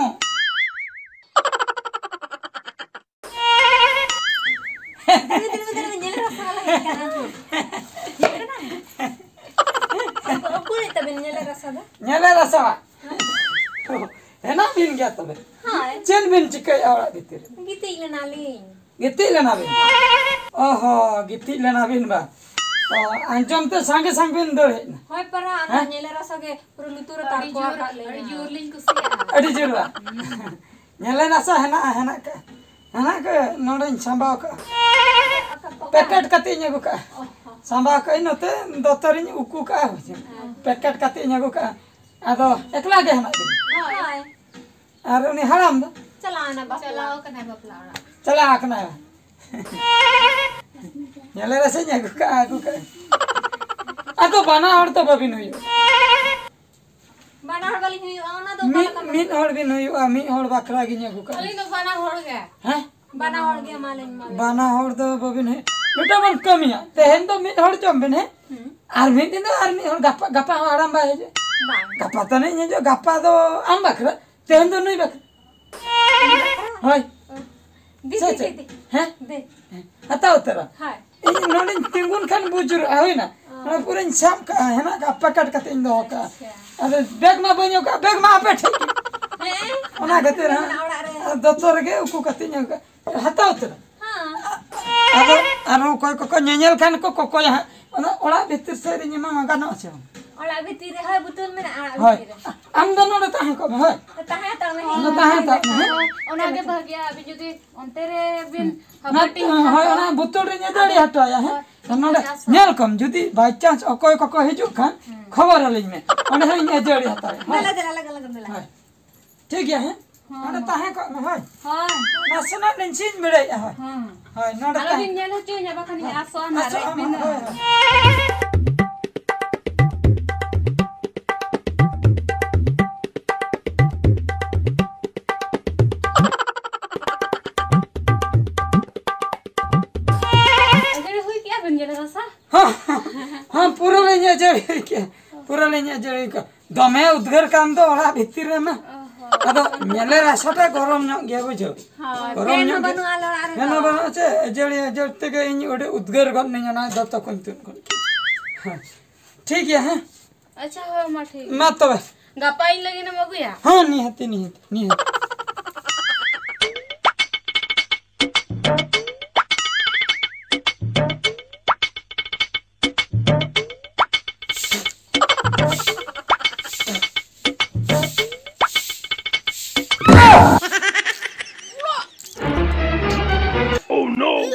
ᱫᱮᱨᱮ, ᱫᱮᱨᱮ, ᱫᱮᱨᱮ, ᱧᱮᱞᱮ ᱨᱟᱥᱟ ᱵᱟᱞᱟ ᱦᱮᱡ ᱟᱠᱟᱱᱟ᱾ ᱧᱮᱞ ᱠᱟᱱᱟ? ᱚᱠᱚᱭ ᱛᱟᱵᱮᱱ ᱧᱮᱞᱮ ᱨᱟᱥᱟ ᱫᱚ? ᱧᱮᱞᱮ ᱨᱟᱥᱟ᱾ ᱦᱮᱱᱟᱜ ᱵᱤᱱ ᱜᱮᱭᱟ ᱛᱚᱵᱮ? ᱦᱳᱭ᱾ ᱪᱮᱫ ᱵᱤᱱ ᱪᱤᱠᱟᱹᱭᱮᱫᱼᱟ ᱚᱲᱟᱜ ᱵᱷᱤᱛᱤᱨ ᱨᱮ? ᱜᱤᱛᱤᱡ ᱞᱮᱱᱟᱞᱤᱧ᱾ ᱜᱤᱛᱤᱡ ᱞᱮᱱᱟ ᱵᱤᱱ? ᱚ ᱦᱚᱸ, ᱜᱤᱛᱤᱡ ᱞᱮᱱᱟ ᱵᱤᱱ ᱵᱟ? ᱚ, ᱟᱸᱡᱚᱢ ᱛᱮ ᱥᱟᱸᱜᱮ ᱥᱟᱸᱜᱮ ᱵᱤᱱ ᱫᱟᱹᱲ ᱦᱮᱡ ᱮᱱᱟ? ᱦᱳᱭ ᱯᱟᱨᱟ, ᱚᱱᱟ ᱦᱮᱸ? ᱧᱮᱞᱮ ᱨᱟᱥᱟ ᱜᱮ ᱯᱩᱨᱟᱹ ᱞᱩᱛᱩᱨ ᱨᱮ ᱟᱹᱰᱤ ᱛᱟᱨᱠᱚ ᱡᱳᱨ, ᱟᱠᱟᱫ ᱟᱹᱰᱤ ᱞᱤᱧᱟ᱾ ᱡᱳᱨ ᱞᱤᱧ ᱠᱩᱥᱤᱭᱟᱜᱼᱟ᱾ ᱟᱹᱰᱤ ᱡᱳᱨ ᱵᱟ? ᱧᱮᱞᱮ ᱨᱟᱥᱟ ᱦᱮᱱᱟᱜᱼᱟ, ᱦᱮᱱᱟᱜ ᱠᱟᱜ, ᱦᱮᱱᱟᱜ ᱠᱟᱜ, ᱱᱚᱰᱮᱧ ᱥᱟᱸᱵᱟᱣ ᱠᱟᱜᱼᱟ᱾ ᱯᱮᱠᱮᱴ ᱠᱟᱛᱮ ᱤᱧ ᱟᱹᱜᱩ ᱠᱟᱜᱼᱟ᱾ ᱚ ᱦᱚᱸ᱾ ᱥᱟᱸᱵᱟᱣ ᱠᱟᱜ ᱤᱧ ᱱᱚᱛᱮ ᱫᱚᱛᱚᱨᱤᱧ ᱩᱠᱩ ᱠᱟᱜᱼᱟ᱾ ᱦᱮᱸ᱾ ᱯᱮᱠᱮᱴ ᱠᱟᱛᱮ ᱤᱧ ᱟᱹᱜᱩ ᱠᱟᱜᱼᱟ᱾ ᱟᱫᱚ ᱮᱠᱞᱟ ᱜᱮ ᱦᱮᱱᱟᱜ ᱵᱤᱱᱟ? ᱦᱳᱭ᱾ ᱟᱨ ᱩᱱᱤ ᱦᱟᱲᱟᱢ ᱫᱚ? ᱪᱟᱞᱟᱣ ᱮᱱᱟ ᱵᱟᱯᱞᱟ᱾ ᱪᱟᱞᱟᱣ ᱠᱟᱱᱟᱭ ᱵᱟᱯᱞᱟ ᱚᱲᱟᱜ᱾ ᱪᱟᱞᱟᱣ ᱠᱟᱱᱟᱭ᱾ ᱧᱮᱞᱮ ᱨᱮᱥᱮᱧ ᱟᱹᱜᱩ ᱠᱟᱜᱼᱟ, ᱟᱹᱜᱩ ᱠᱟᱜᱼᱟ᱾ ᱟᱫᱚ ᱵᱟᱱᱟ ᱦᱚᱲ ᱫᱚ ᱵᱟᱹᱵᱤᱱ ᱦᱩᱭᱩᱜᱼᱟ᱾ ᱵᱟᱱᱟ ᱦᱚᱲ ᱵᱟᱹᱞᱤᱧ ᱦᱩᱭᱩᱜᱼᱟ, ᱚᱱᱟ ᱫᱚ ᱚᱠᱟ ᱢᱤᱫ, ᱞᱮᱠᱟ ᱢᱤᱫ ᱵᱟᱹᱞᱤᱧ ᱦᱚᱲ ᱵᱤᱱ ᱦᱩᱭᱩᱜᱼᱟ, ᱢᱤᱫ ᱦᱚᱲ ᱵᱟᱠᱷᱨᱟ ᱜᱤᱧ ᱟᱹᱜᱩ ᱠᱟᱜᱼᱟ᱾ ᱟᱹᱞᱤᱧ ᱫᱚ ᱵᱟᱱᱟ ᱦᱚᱲ ᱜᱮ᱾ ᱦᱮᱸ? ᱵᱟᱱᱟ ᱦᱚᱲ ᱜᱮ ᱮᱢᱟᱞᱤᱧ, ᱮᱢᱟᱞᱤᱧ᱾ ᱵᱟᱱᱟ ᱦᱚᱲ ᱫᱚ ᱵᱟᱹᱵᱤᱱ ᱦᱩᱭᱩᱜ᱾ ᱢᱤᱫᱴᱟᱝ ᱵᱚᱱ ᱠᱟᱹᱢᱤᱭᱟ, ᱛᱮᱦᱮᱧ ᱫᱚ ᱢᱤᱫ ᱦᱚᱲ ᱡᱚᱢ ᱵᱤᱱ, ᱦᱮᱸ? ᱦᱩᱸ᱾ ᱟᱨ ᱢᱤᱫ ᱫᱤᱱ ᱫᱚ ᱟᱨ ᱢᱤᱫ ᱦᱚᱲ, ᱜᱟᱯᱟ, ᱜᱟᱯᱟ ᱦᱚᱸ ᱦᱟᱲᱟᱢ ᱵᱟᱭ ᱦᱤᱡᱩᱜᱼᱟ᱾ ᱵᱟᱝ᱾ ᱜᱟᱯᱟ ᱛᱟᱹᱱᱤᱡ ᱦᱤᱡᱩᱜ, ᱜᱟᱯᱟ ᱫᱚ ᱟᱢ ᱵᱟᱠᱷᱨᱟ, ᱛᱮᱦᱮᱧ ᱫᱚ ᱱᱩᱭ ᱵᱟᱠᱷᱨᱟ᱾ ᱦᱳᱭ᱾ ᱫᱤ, ᱪᱮᱫ, ᱫᱤ, ᱪᱮᱫ? ᱫᱤ, ᱫᱤ᱾ ᱦᱮᱸ? ᱫᱤ᱾ ᱦᱮᱸ᱾ ᱦᱟᱛᱟᱣ ᱩᱛᱟᱹᱨᱟ᱾ ᱦᱳᱭ᱾ ᱤᱧ ᱱᱚᱰᱮᱧ ᱛᱤᱸᱜᱩᱱ ᱠᱷᱟᱱ ᱵᱩᱡᱩᱨᱚᱜᱼᱟ, ᱦᱩᱭᱱᱟ? ᱚ᱾ ᱚᱱᱟ ᱯᱩᱨᱟᱹᱧ ᱥᱟᱵ ᱠᱟᱜᱼᱟ, ᱦᱮᱱᱟᱜ ᱠᱟᱜᱼᱟ, ᱯᱮᱠᱮᱴ ᱠᱟᱛᱮ ᱤᱧ ᱫᱚᱦᱚ ᱠᱟᱜᱼᱟ᱾ ᱟᱪᱪᱷᱟ᱾ ᱟᱫᱚ ᱵᱮᱜᱽ ᱢᱟ ᱵᱟᱹᱧ ᱟᱹᱜᱩ ᱠᱟᱜᱼᱟ, ᱵᱮᱜᱽ ᱢᱟ ᱟᱯᱮ ᱴᱷᱮᱡ ᱜᱮ᱾ ᱦᱮᱸ? ᱚᱱᱟ ᱠᱷᱟᱹᱛᱤᱨ ᱦᱟᱸᱜ ᱢᱮᱱᱟᱜᱼᱟ ᱚᱲᱟᱜ ᱨᱮ᱾ ᱫᱚᱛᱚ ᱨᱮᱜᱮ ᱩᱠᱩ ᱠᱟᱛᱮ ᱤᱧ ᱟᱹᱜᱩ ᱠᱟᱜᱼᱟ᱾ ᱦᱟᱛᱟᱣ ᱩᱛᱟᱹᱨᱟ᱾ ᱦᱮᱸ᱾ ᱟᱫᱚ ᱟᱨᱦᱚᱸ ᱚᱠᱚᱭ ᱠᱚᱠᱚ ᱧᱮᱧᱮᱞ ᱠᱷᱟᱱ ᱠᱚ ᱠᱚᱠᱚᱭᱟ ᱦᱟᱸᱜ᱾ ᱚᱱᱟ ᱚᱲᱟᱜ ᱵᱷᱤᱛᱤᱨ ᱥᱮᱫ ᱨᱤᱧ ᱮᱢᱟᱢᱟ, ᱜᱟᱱᱚᱜᱼᱟ ᱥᱮ ᱵᱟᱝ? ᱚᱲᱟᱜ ᱵᱷᱤᱛᱤᱨ ᱨᱮ, ᱦᱳᱭ, ᱵᱩᱛᱟᱹᱢ ᱢᱮᱱᱟᱜᱼᱟ ᱚᱲᱟᱜ ᱦᱳᱭ᱾ ᱵᱷᱤᱛᱤᱨ ᱨᱮ᱾ ᱟᱢ ᱫᱚ ᱱᱚᱰᱮ ᱛᱟᱦᱮᱸ ᱠᱚᱜ ᱢᱮ, ᱦᱳᱭ᱾ ᱛᱟᱦᱮᱸ ᱦᱟᱛᱟᱲ ᱢᱮ᱾ ᱟᱢ ᱫᱚ ᱛᱟᱦᱮᱸ ᱦᱟᱛᱟᱲ ᱢᱮ, ᱦᱮᱸ᱾ ᱦᱳᱭ, ᱚᱱᱟᱜᱮ ᱵᱷᱟᱹᱜᱤᱭᱟ, ᱟᱹᱵᱤᱱ ᱡᱩᱫᱤ ᱚᱱᱛᱮ ᱨᱮ ᱵᱤᱱ ᱦᱩᱸ᱾ ᱦᱟᱹᱯᱟᱹᱴᱤᱧ ᱚᱱᱟ, ᱠᱷᱟᱱ ᱦᱳᱭ, ᱫᱚ᱾ ᱚᱱᱟ ᱵᱩᱛᱩᱞ ᱨᱤᱧ ᱟᱹᱫᱟᱹᱲ ᱦᱳᱭ᱾ ᱦᱚᱴᱚ ᱟᱭᱟ, ᱦᱮᱸ᱾ ᱦᱳᱭ, ᱱᱚᱰᱮ ᱪᱟᱥ ᱧᱮᱞ ᱠᱚᱢ, ᱡᱩᱫᱤ by chance ᱚᱠᱚᱭ ᱠᱚᱠᱚ ᱦᱤᱡᱩᱜ ᱠᱷᱟᱱ, ᱦᱩᱸ᱾ ᱠᱷᱚᱵᱚᱨ ᱟᱹᱞᱤᱧ ᱢᱮ᱾ ᱚᱸᱰᱮ ᱦᱚᱸ ᱤᱧ ᱟᱹᱫᱟᱹᱲ ᱦᱟᱛᱟᱲᱟ᱾ ᱦᱳᱭ᱾ ᱫᱮᱞᱟ, ᱫᱮᱞᱟ, ᱞᱟᱜᱟ, ᱞᱟᱜᱟ, ᱫᱮᱞᱟ᱾ ᱦᱳᱭ᱾ ᱴᱷᱤᱠ ᱜᱮᱭᱟ, ᱦᱮᱸ? ᱦᱚᱸ, ᱱᱚᱰᱮ ᱢᱟ᱾ ᱛᱟᱦᱮᱸ ᱠᱚᱜ ᱢᱮ, ᱦᱳᱭ᱾ ᱦᱳᱭ᱾ ᱱᱟᱥᱮᱱᱟᱜ ᱞᱤᱧ ᱪᱮᱧᱡᱽ ᱵᱮᱲᱟᱭᱮᱫᱼᱟ, ᱦᱳᱭ᱾ ᱦᱚᱸ᱾ ᱦᱳᱭ, ᱱᱚᱰᱮ ᱟᱞᱚ ᱛᱟᱦᱮᱸ ᱵᱤᱱ ᱧᱮᱞ ᱦᱚᱪᱚᱧᱟ, ᱵᱟᱠᱷᱟᱱ ᱤᱧ ᱦᱳᱭ᱾ ᱟᱥᱚᱜᱼᱟ ᱱᱟᱜ ᱟᱥᱚᱜ ᱨᱮᱡ ᱟᱢ, ᱵᱤᱱᱟ᱾ ᱦᱳᱭ, ᱦᱳᱭ᱾ ᱟᱹᱡᱟᱹᱲᱤ ᱦᱩᱭ ᱠᱮᱜᱼᱟ ᱵᱤᱱ ᱜᱮᱞᱮ ᱨᱟᱥᱟ? ᱦᱚᱸ, ᱦᱚᱸ, ᱯᱩᱨᱟᱹ ᱞᱤᱧ ᱟᱹᱡᱟᱹᱲᱤ ᱠᱮᱜᱼᱟ᱾ ᱯᱩᱨᱟᱹ ᱞᱤᱧ ᱟᱹᱡᱟᱹᱲᱤ ᱠᱮᱜᱼᱟ᱾ ᱫᱚᱢᱮ ᱩᱫᱽᱜᱟᱹᱨ ᱠᱟᱱ ᱫᱚ ᱚᱲᱟᱜ ᱵᱷᱤᱛᱤᱨ ᱨᱮᱢᱟ᱾ ᱚ ᱦᱚᱸ᱾ ᱟᱫᱚ ᱧᱮᱞᱮ ᱨᱟᱥᱟᱴᱟ ᱜᱚᱨᱚᱢ ᱧᱚᱜ ᱜᱮᱭᱟ, ᱵᱩᱡᱷᱟᱹᱣ᱾ ᱦᱳᱭ, ᱜᱚᱨᱚᱢ ᱯᱷᱮᱱ ᱧᱚᱜ ᱦᱚᱸ ᱜᱮᱭᱟ᱾ ᱵᱟᱹᱱᱩᱜᱼᱟ ᱟᱞᱮ ᱚᱲᱟᱜ ᱨᱮᱫᱚ᱾ ᱯᱷᱮᱱ ᱦᱚᱸ ᱵᱟᱹᱱᱩᱜᱼᱟ, ᱪᱮ ᱟᱹᱡᱟᱹᱲᱤ, ᱟᱹᱡᱟᱹᱲᱤ ᱛᱮᱜᱮ ᱤᱧ ᱟᱹᱰᱤ ᱩᱫᱽᱜᱟᱹᱨ ᱜᱚᱫ ᱱᱟᱹᱧ ᱚᱱᱟ ᱫᱚᱛᱚ ᱠᱚᱧ ᱛᱩᱫ ᱜᱚᱫ ᱠᱮᱫᱟ᱾ ᱦᱮᱸ᱾ ᱴᱷᱤᱠ ᱜᱮᱭᱟ, ᱦᱮᱸ? ᱟᱪᱪᱷᱟ, ᱦᱳᱭ, ᱢᱟ ᱴᱷᱤᱠ ᱢᱟ ᱜᱮᱭᱟ᱾ ᱛᱚᱵᱮ᱾ ᱜᱟᱯᱟ ᱤᱧ ᱞᱟᱹᱜᱤᱫ ᱮᱢ ᱟᱹᱜᱩᱭᱟ? ᱦᱚᱸ, ᱱᱤᱦᱟᱹᱛᱤ, ᱱᱤᱦᱟᱹᱛᱤ, ᱱᱤᱦᱟᱹᱛᱤ᱾ Oh no!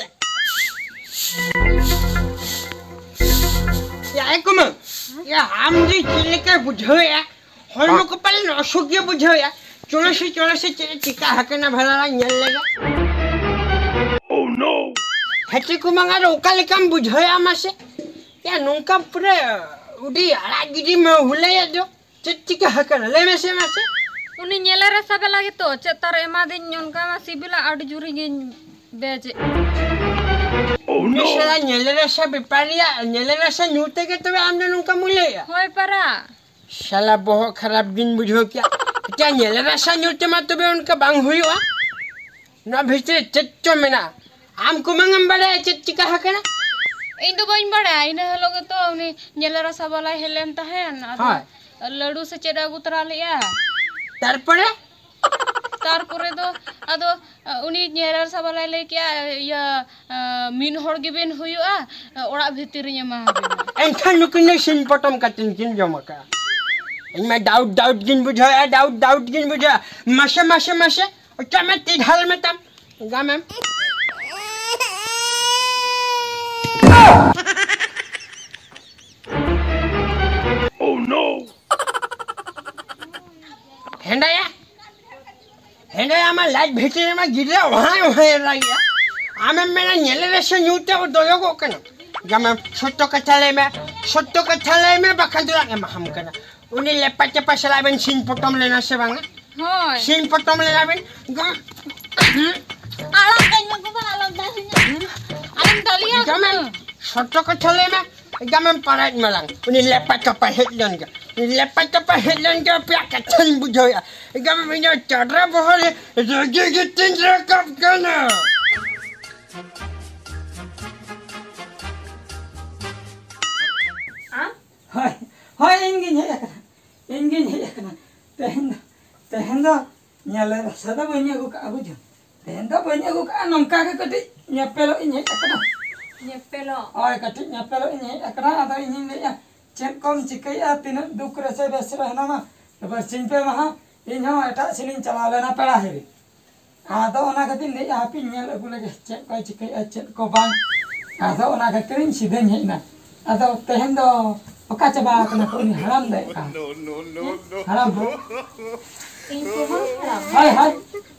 ᱭᱟ, ᱮ ᱠᱩᱢᱟᱹᱝ, ᱭᱟ, ᱟᱢ ᱡᱮ ᱪᱮᱫ ᱞᱮᱠᱟ ᱵᱩᱡᱷᱟᱹᱣᱮᱜᱼᱟ, ᱦᱚᱲᱢᱚ ᱠᱚ ᱯᱟᱞᱮᱱ ᱚᱥᱩᱠ ᱜᱮ ᱵᱩᱡᱷᱟᱹᱣᱮᱜᱼᱟ᱾ ᱪᱚᱞᱚ ᱥᱮ, ᱪᱚᱞᱚ ᱥᱮ, ᱪᱮᱫ ᱮ ᱪᱤᱠᱟ ᱟᱠᱟᱱᱟ ᱵᱷᱟᱞᱟ ᱞᱟᱝ ᱧᱮᱞ ᱞᱮᱜᱮ᱾ Oh no! ᱦᱮᱸ ᱪᱮ ᱠᱩᱢᱟᱹᱝ, ᱟᱨ ᱚᱠᱟ ᱞᱮᱠᱟᱢ ᱵᱩᱡᱷᱟᱹᱣᱮᱜᱼᱟ ᱢᱟᱥᱮ? ᱭᱟ, ᱱᱚᱝᱠᱟ ᱯᱩᱨᱟᱹ ᱩᱰᱤ ᱟᱲᱟᱜ ᱜᱤᱰᱤ ᱢᱟ ᱦᱩᱞᱟᱹᱭᱟ ᱫᱚ᱾ ᱪᱮᱫ ᱪᱤᱠᱟ ᱟᱠᱟᱱᱟ? ᱞᱟᱹᱭ ᱢᱮᱥᱮ ᱢᱟᱥᱮ᱾ ᱩᱱᱤ ᱧᱮᱞᱮ ᱨᱟᱥᱟ ᱵᱟᱞᱟ ᱜᱮᱛᱚ, ᱪᱮᱫ ᱛᱟᱨ ᱮᱢᱟᱫᱤᱧ, ᱚᱱᱠᱟ ᱢᱟ ᱥᱤᱵᱤᱞᱟ, ᱟᱹᱰᱤ ᱡᱳᱨ ᱜᱤᱧ ᱵᱮᱡᱮ᱾ Oh ᱩᱱᱤ no! ᱥᱟᱞᱟ ᱧᱮᱞᱮ ᱨᱟᱥᱟ ᱵᱮᱯᱟᱨᱤᱭᱟ, ᱧᱮᱞᱮ ᱨᱟᱥᱟ ᱧᱩ ᱛᱮᱜᱮ ᱛᱚᱵᱮ ᱟᱢ ᱫᱚ ᱱᱚᱝᱠᱟᱢ ᱩᱞᱟᱹᱭᱟ? ᱦᱳᱭ ᱯᱟᱨᱟ᱾ ᱥᱟᱞᱟ ᱵᱚᱦᱚᱜ ᱠᱷᱟᱨᱟᱯ ᱜᱤᱧ ᱵᱩᱡᱷᱟᱹᱣ ᱠᱮᱜᱼᱟ᱾ ᱮᱴᱟᱜ ᱧᱮᱞᱮ ᱨᱟᱥᱟ ᱧᱩ ᱛᱮᱢᱟ ᱛᱚᱵᱮ ᱚᱱᱠᱟ ᱵᱟᱝ ᱦᱩᱭᱩᱜᱼᱟ᱾ ᱱᱚᱣᱟ ᱵᱷᱤᱛᱨᱤ ᱨᱮ ᱪᱮᱫ ᱪᱚ ᱢᱮᱱᱟᱜᱼᱟ᱾ ᱟᱢ ᱠᱩᱢᱟᱹᱝ ᱮᱢ ᱵᱟᱲᱟᱭᱟ ᱪᱮᱫ ᱪᱤᱠᱟ ᱟᱠᱟᱱᱟ? ᱤᱧ ᱫᱚ ᱵᱟᱹᱧ ᱵᱟᱲᱟᱭᱟ᱾ ᱤᱱᱟᱹ ᱦᱤᱞᱳᱜ ᱜᱮᱛᱚ ᱩᱱᱤ ᱧᱮᱞᱮ ᱨᱟᱥᱟ ᱵᱟᱞᱟᱭ ᱦᱮᱡ ᱞᱮᱱ ᱛᱟᱦᱮᱱ, ᱟᱫᱚ ᱦᱳᱭ᱾ ᱞᱟᱹᱰᱩ ᱥᱮ ᱪᱮᱫ ᱮ ᱟᱹᱜᱩ ᱛᱚᱨᱟ ᱞᱮᱜᱼᱟ᱾ ᱛᱟᱨᱯᱚᱨᱮ? ᱛᱟᱨᱯᱚᱨᱮ ᱫᱚ ᱟᱫᱚ ᱩᱱᱤ ᱧᱮᱞᱮ ᱨᱟᱥᱟ ᱵᱟᱞᱟᱭ ᱞᱟᱹᱭ ᱠᱮᱜᱼᱟ, ᱤᱭᱟᱹ, ᱢᱤᱫ ᱦᱚᱲ ᱜᱮᱵᱮᱱ ᱦᱩᱭᱩᱜᱼᱟ, ᱚᱲᱟᱜ ᱵᱷᱤᱛᱤᱨ ᱨᱤᱧ ᱮᱢᱟ ᱦᱟᱵᱮᱱᱟ᱾ ᱮᱱᱠᱷᱟᱱ ᱱᱩᱠᱤᱱ ᱫᱚ ᱥᱤᱧ ᱯᱚᱴᱚᱢ ᱠᱟᱛᱮ ᱠᱤᱱ ᱡᱚᱢ ᱟᱠᱟᱫᱼᱟ᱾ ᱤᱧ ᱢᱟ doubt doubt ᱜᱤᱧ ᱵᱩᱡᱷᱟᱹᱣᱮᱫᱼᱟ, doubt doubt ᱜᱤᱧ ᱵᱩᱡᱷᱟᱹᱣᱟ᱾ ᱢᱟᱥᱮ, ᱢᱟᱥᱮ, ᱢᱟᱥᱮ, ᱚᱪᱚᱜ ᱢᱮ, ᱛᱤ ᱰᱷᱟᱞ ᱢᱮ ᱛᱟᱢ᱾ ᱜᱟᱢᱮᱢ᱾ Oh no! ᱦᱮᱸᱰᱟᱭᱟ, ᱦᱮᱸᱰᱟᱭᱟ, ᱟᱢᱟᱜ ᱞᱟᱡ ᱵᱷᱤᱛᱤᱨ ᱨᱮᱢᱟ ᱜᱤᱫᱽᱨᱟᱹ ᱚᱦᱟᱭ ᱚᱦᱟᱭ ᱨᱟᱜᱮᱜᱼᱟ᱾ ᱟᱢᱮᱢ ᱢᱮᱱᱟ ᱧᱮᱞᱮ ᱨᱮᱥᱮ ᱧᱩ ᱛᱮ ᱫᱚᱭᱚᱜᱚᱜ ᱠᱟᱱᱟ᱾ ᱜᱟᱢᱮᱢ, ᱥᱚᱛᱛᱚ ᱠᱟᱛᱷᱟ ᱞᱟᱹᱭ ᱢᱮ, ᱥᱚᱛᱛᱚ ᱠᱟᱛᱷᱟ ᱞᱟᱹᱭ ᱢᱮ, ᱵᱟᱠᱷᱟᱱ ᱫᱚᱞᱟᱝ ᱮᱢᱟᱦᱟᱢ ᱠᱟᱱᱟ᱾ ᱩᱱᱤ ᱞᱮᱯᱟ ᱪᱮᱯᱟ ᱥᱟᱞᱟᱜ ᱵᱮᱱ ᱥᱤᱧ ᱯᱚᱴᱚᱢ ᱞᱮᱱᱟ ᱥᱮ ᱵᱟᱝᱟ? ᱦᱳᱭ᱾ ᱥᱤᱧ ᱯᱚᱴᱚᱢ ᱞᱮᱱᱟ ᱵᱮᱱ? ᱜᱟ-, ᱟᱲᱟᱜ ᱠᱟᱹᱧ ᱢᱮ ᱜᱚᱜᱚ, ᱟᱞᱚᱢ ᱫᱟᱞᱤᱧᱟ᱾ ᱟᱞᱚᱢ ᱫᱟᱞᱤᱧᱟ ᱜᱚᱜᱚ᱾ ᱥᱚᱛᱛᱚ ᱠᱟᱛᱷᱟ ᱞᱟᱹᱭ ᱢᱮ, ᱜᱟᱢᱮᱢ ᱯᱟᱲᱟᱜ ᱢᱟᱞᱟᱝ᱾ ᱩᱱᱤ ᱞᱮᱯᱟ ᱪᱟᱯᱟ ᱦᱮᱡ ᱞᱮᱱ ᱜᱮ᱾ ᱩᱱᱤ ᱞᱮᱯᱟ ᱪᱟᱯᱟ ᱦᱮᱡ ᱞᱮᱱ ᱜᱮ, ᱟᱯᱮᱭᱟᱜ ᱠᱟᱛᱷᱟᱧ ᱵᱩᱡᱷᱟᱹᱣᱮᱫᱼᱟ᱾ ᱜᱟᱢᱮᱢ ᱤᱧᱟᱹᱜ ᱪᱟᱰᱨᱟ ᱵᱚᱦᱚᱜ ᱨᱮ ᱨᱟᱹᱜᱤ ᱜᱮ ᱛᱤᱧ ᱨᱟᱠᱟᱵ ᱠᱟᱱᱟ᱾ ᱟᱢ? ᱦᱳᱭ, ᱦᱳᱭ, ᱤᱧ ᱜᱤᱧ ᱦᱮᱡ ᱟᱠᱟᱱᱟ᱾ ᱤᱧ ᱜᱤᱧ ᱦᱮᱡ ᱟᱠᱟᱱᱟ᱾ ᱛᱮᱦᱮᱧ ᱫᱚ, ᱛᱮᱦᱮᱧ ᱫᱚ ᱧᱮᱞᱮ ᱨᱟᱥᱟ ᱫᱚ ᱵᱟᱹᱧ ᱟᱹᱜᱩ ᱠᱟᱜᱼᱟ, ᱵᱩᱡᱷᱟᱹᱣ᱾ ᱛᱮᱦᱮᱧ ᱫᱚ ᱵᱟᱹᱧ ᱟᱹᱜᱩ ᱠᱟᱜᱼᱟ, ᱱᱚᱝᱠᱟ ᱜᱮ ᱠᱟᱹᱴᱤᱡ ᱧᱮᱯᱮᱞᱚᱜ ᱤᱧ ᱦᱮᱡ ᱟᱠᱟᱱᱟ᱾ ᱧᱮᱯᱮᱞᱚᱜ? ᱦᱳᱭ, ᱠᱟᱹᱴᱤᱡ ᱧᱮᱯᱮᱞᱚᱜ ᱤᱧ ᱦᱮᱡ ᱟᱠᱟᱱᱟ᱾ ᱟᱫᱚ ᱤᱧᱤᱧ ᱞᱟᱹᱭᱮᱜᱼᱟ, ᱪᱮᱫ ᱠᱚᱢ ᱪᱤᱠᱟᱹᱭᱮᱜᱼᱟ, ᱛᱤᱱᱟᱹᱜ ᱫᱩᱠ ᱨᱮ ᱥᱮ ᱵᱮᱥ ᱨᱮ ᱦᱮᱱᱟᱢᱟ? ᱵᱟᱨᱥᱤᱧ ᱯᱮ ᱢᱟᱦᱟ ᱤᱧ ᱦᱚᱸ ᱮᱴᱟᱜ ᱥᱮᱱᱤᱧ ᱪᱟᱞᱟᱣ ᱞᱮᱱᱟ ᱯᱮᱲᱟ ᱦᱤᱨᱤ᱾ ᱟᱫᱚ ᱚᱱᱟ ᱠᱷᱟᱹᱛᱤᱨ ᱞᱟᱹᱭᱮᱜᱼᱟ, ᱦᱟᱯᱮᱧ ᱧᱮᱞ ᱟᱹᱜᱩ ᱞᱮᱜᱮ, ᱪᱮᱫ ᱠᱚᱭ ᱪᱤᱠᱟᱹᱭᱮᱜᱼᱟ, ᱪᱮᱫ ᱠᱚ ᱵᱟᱝ᱾ ᱟᱫᱚ ᱚᱱᱟ ᱠᱷᱟᱹᱛᱤᱨᱤᱧ ᱥᱤᱫᱷᱟᱹᱧ ᱦᱮᱡ ᱮᱱᱟ᱾ ᱟᱫᱚ ᱛᱮᱦᱮᱧ ᱫᱚ ᱚᱠᱟ ᱪᱟᱵᱟ ᱟᱠᱟᱱᱟ ᱠᱚ ᱩᱱᱤ ᱦᱟᱲᱟᱢ ᱫᱚ ᱮᱠᱟ? ᱦᱟᱲᱟᱢ ᱦᱚᱲ? ᱤᱧ ᱠᱩᱢᱟᱹᱝ ᱦᱟᱲᱟᱢ? ᱦᱳᱭ, ᱦᱳᱭ᱾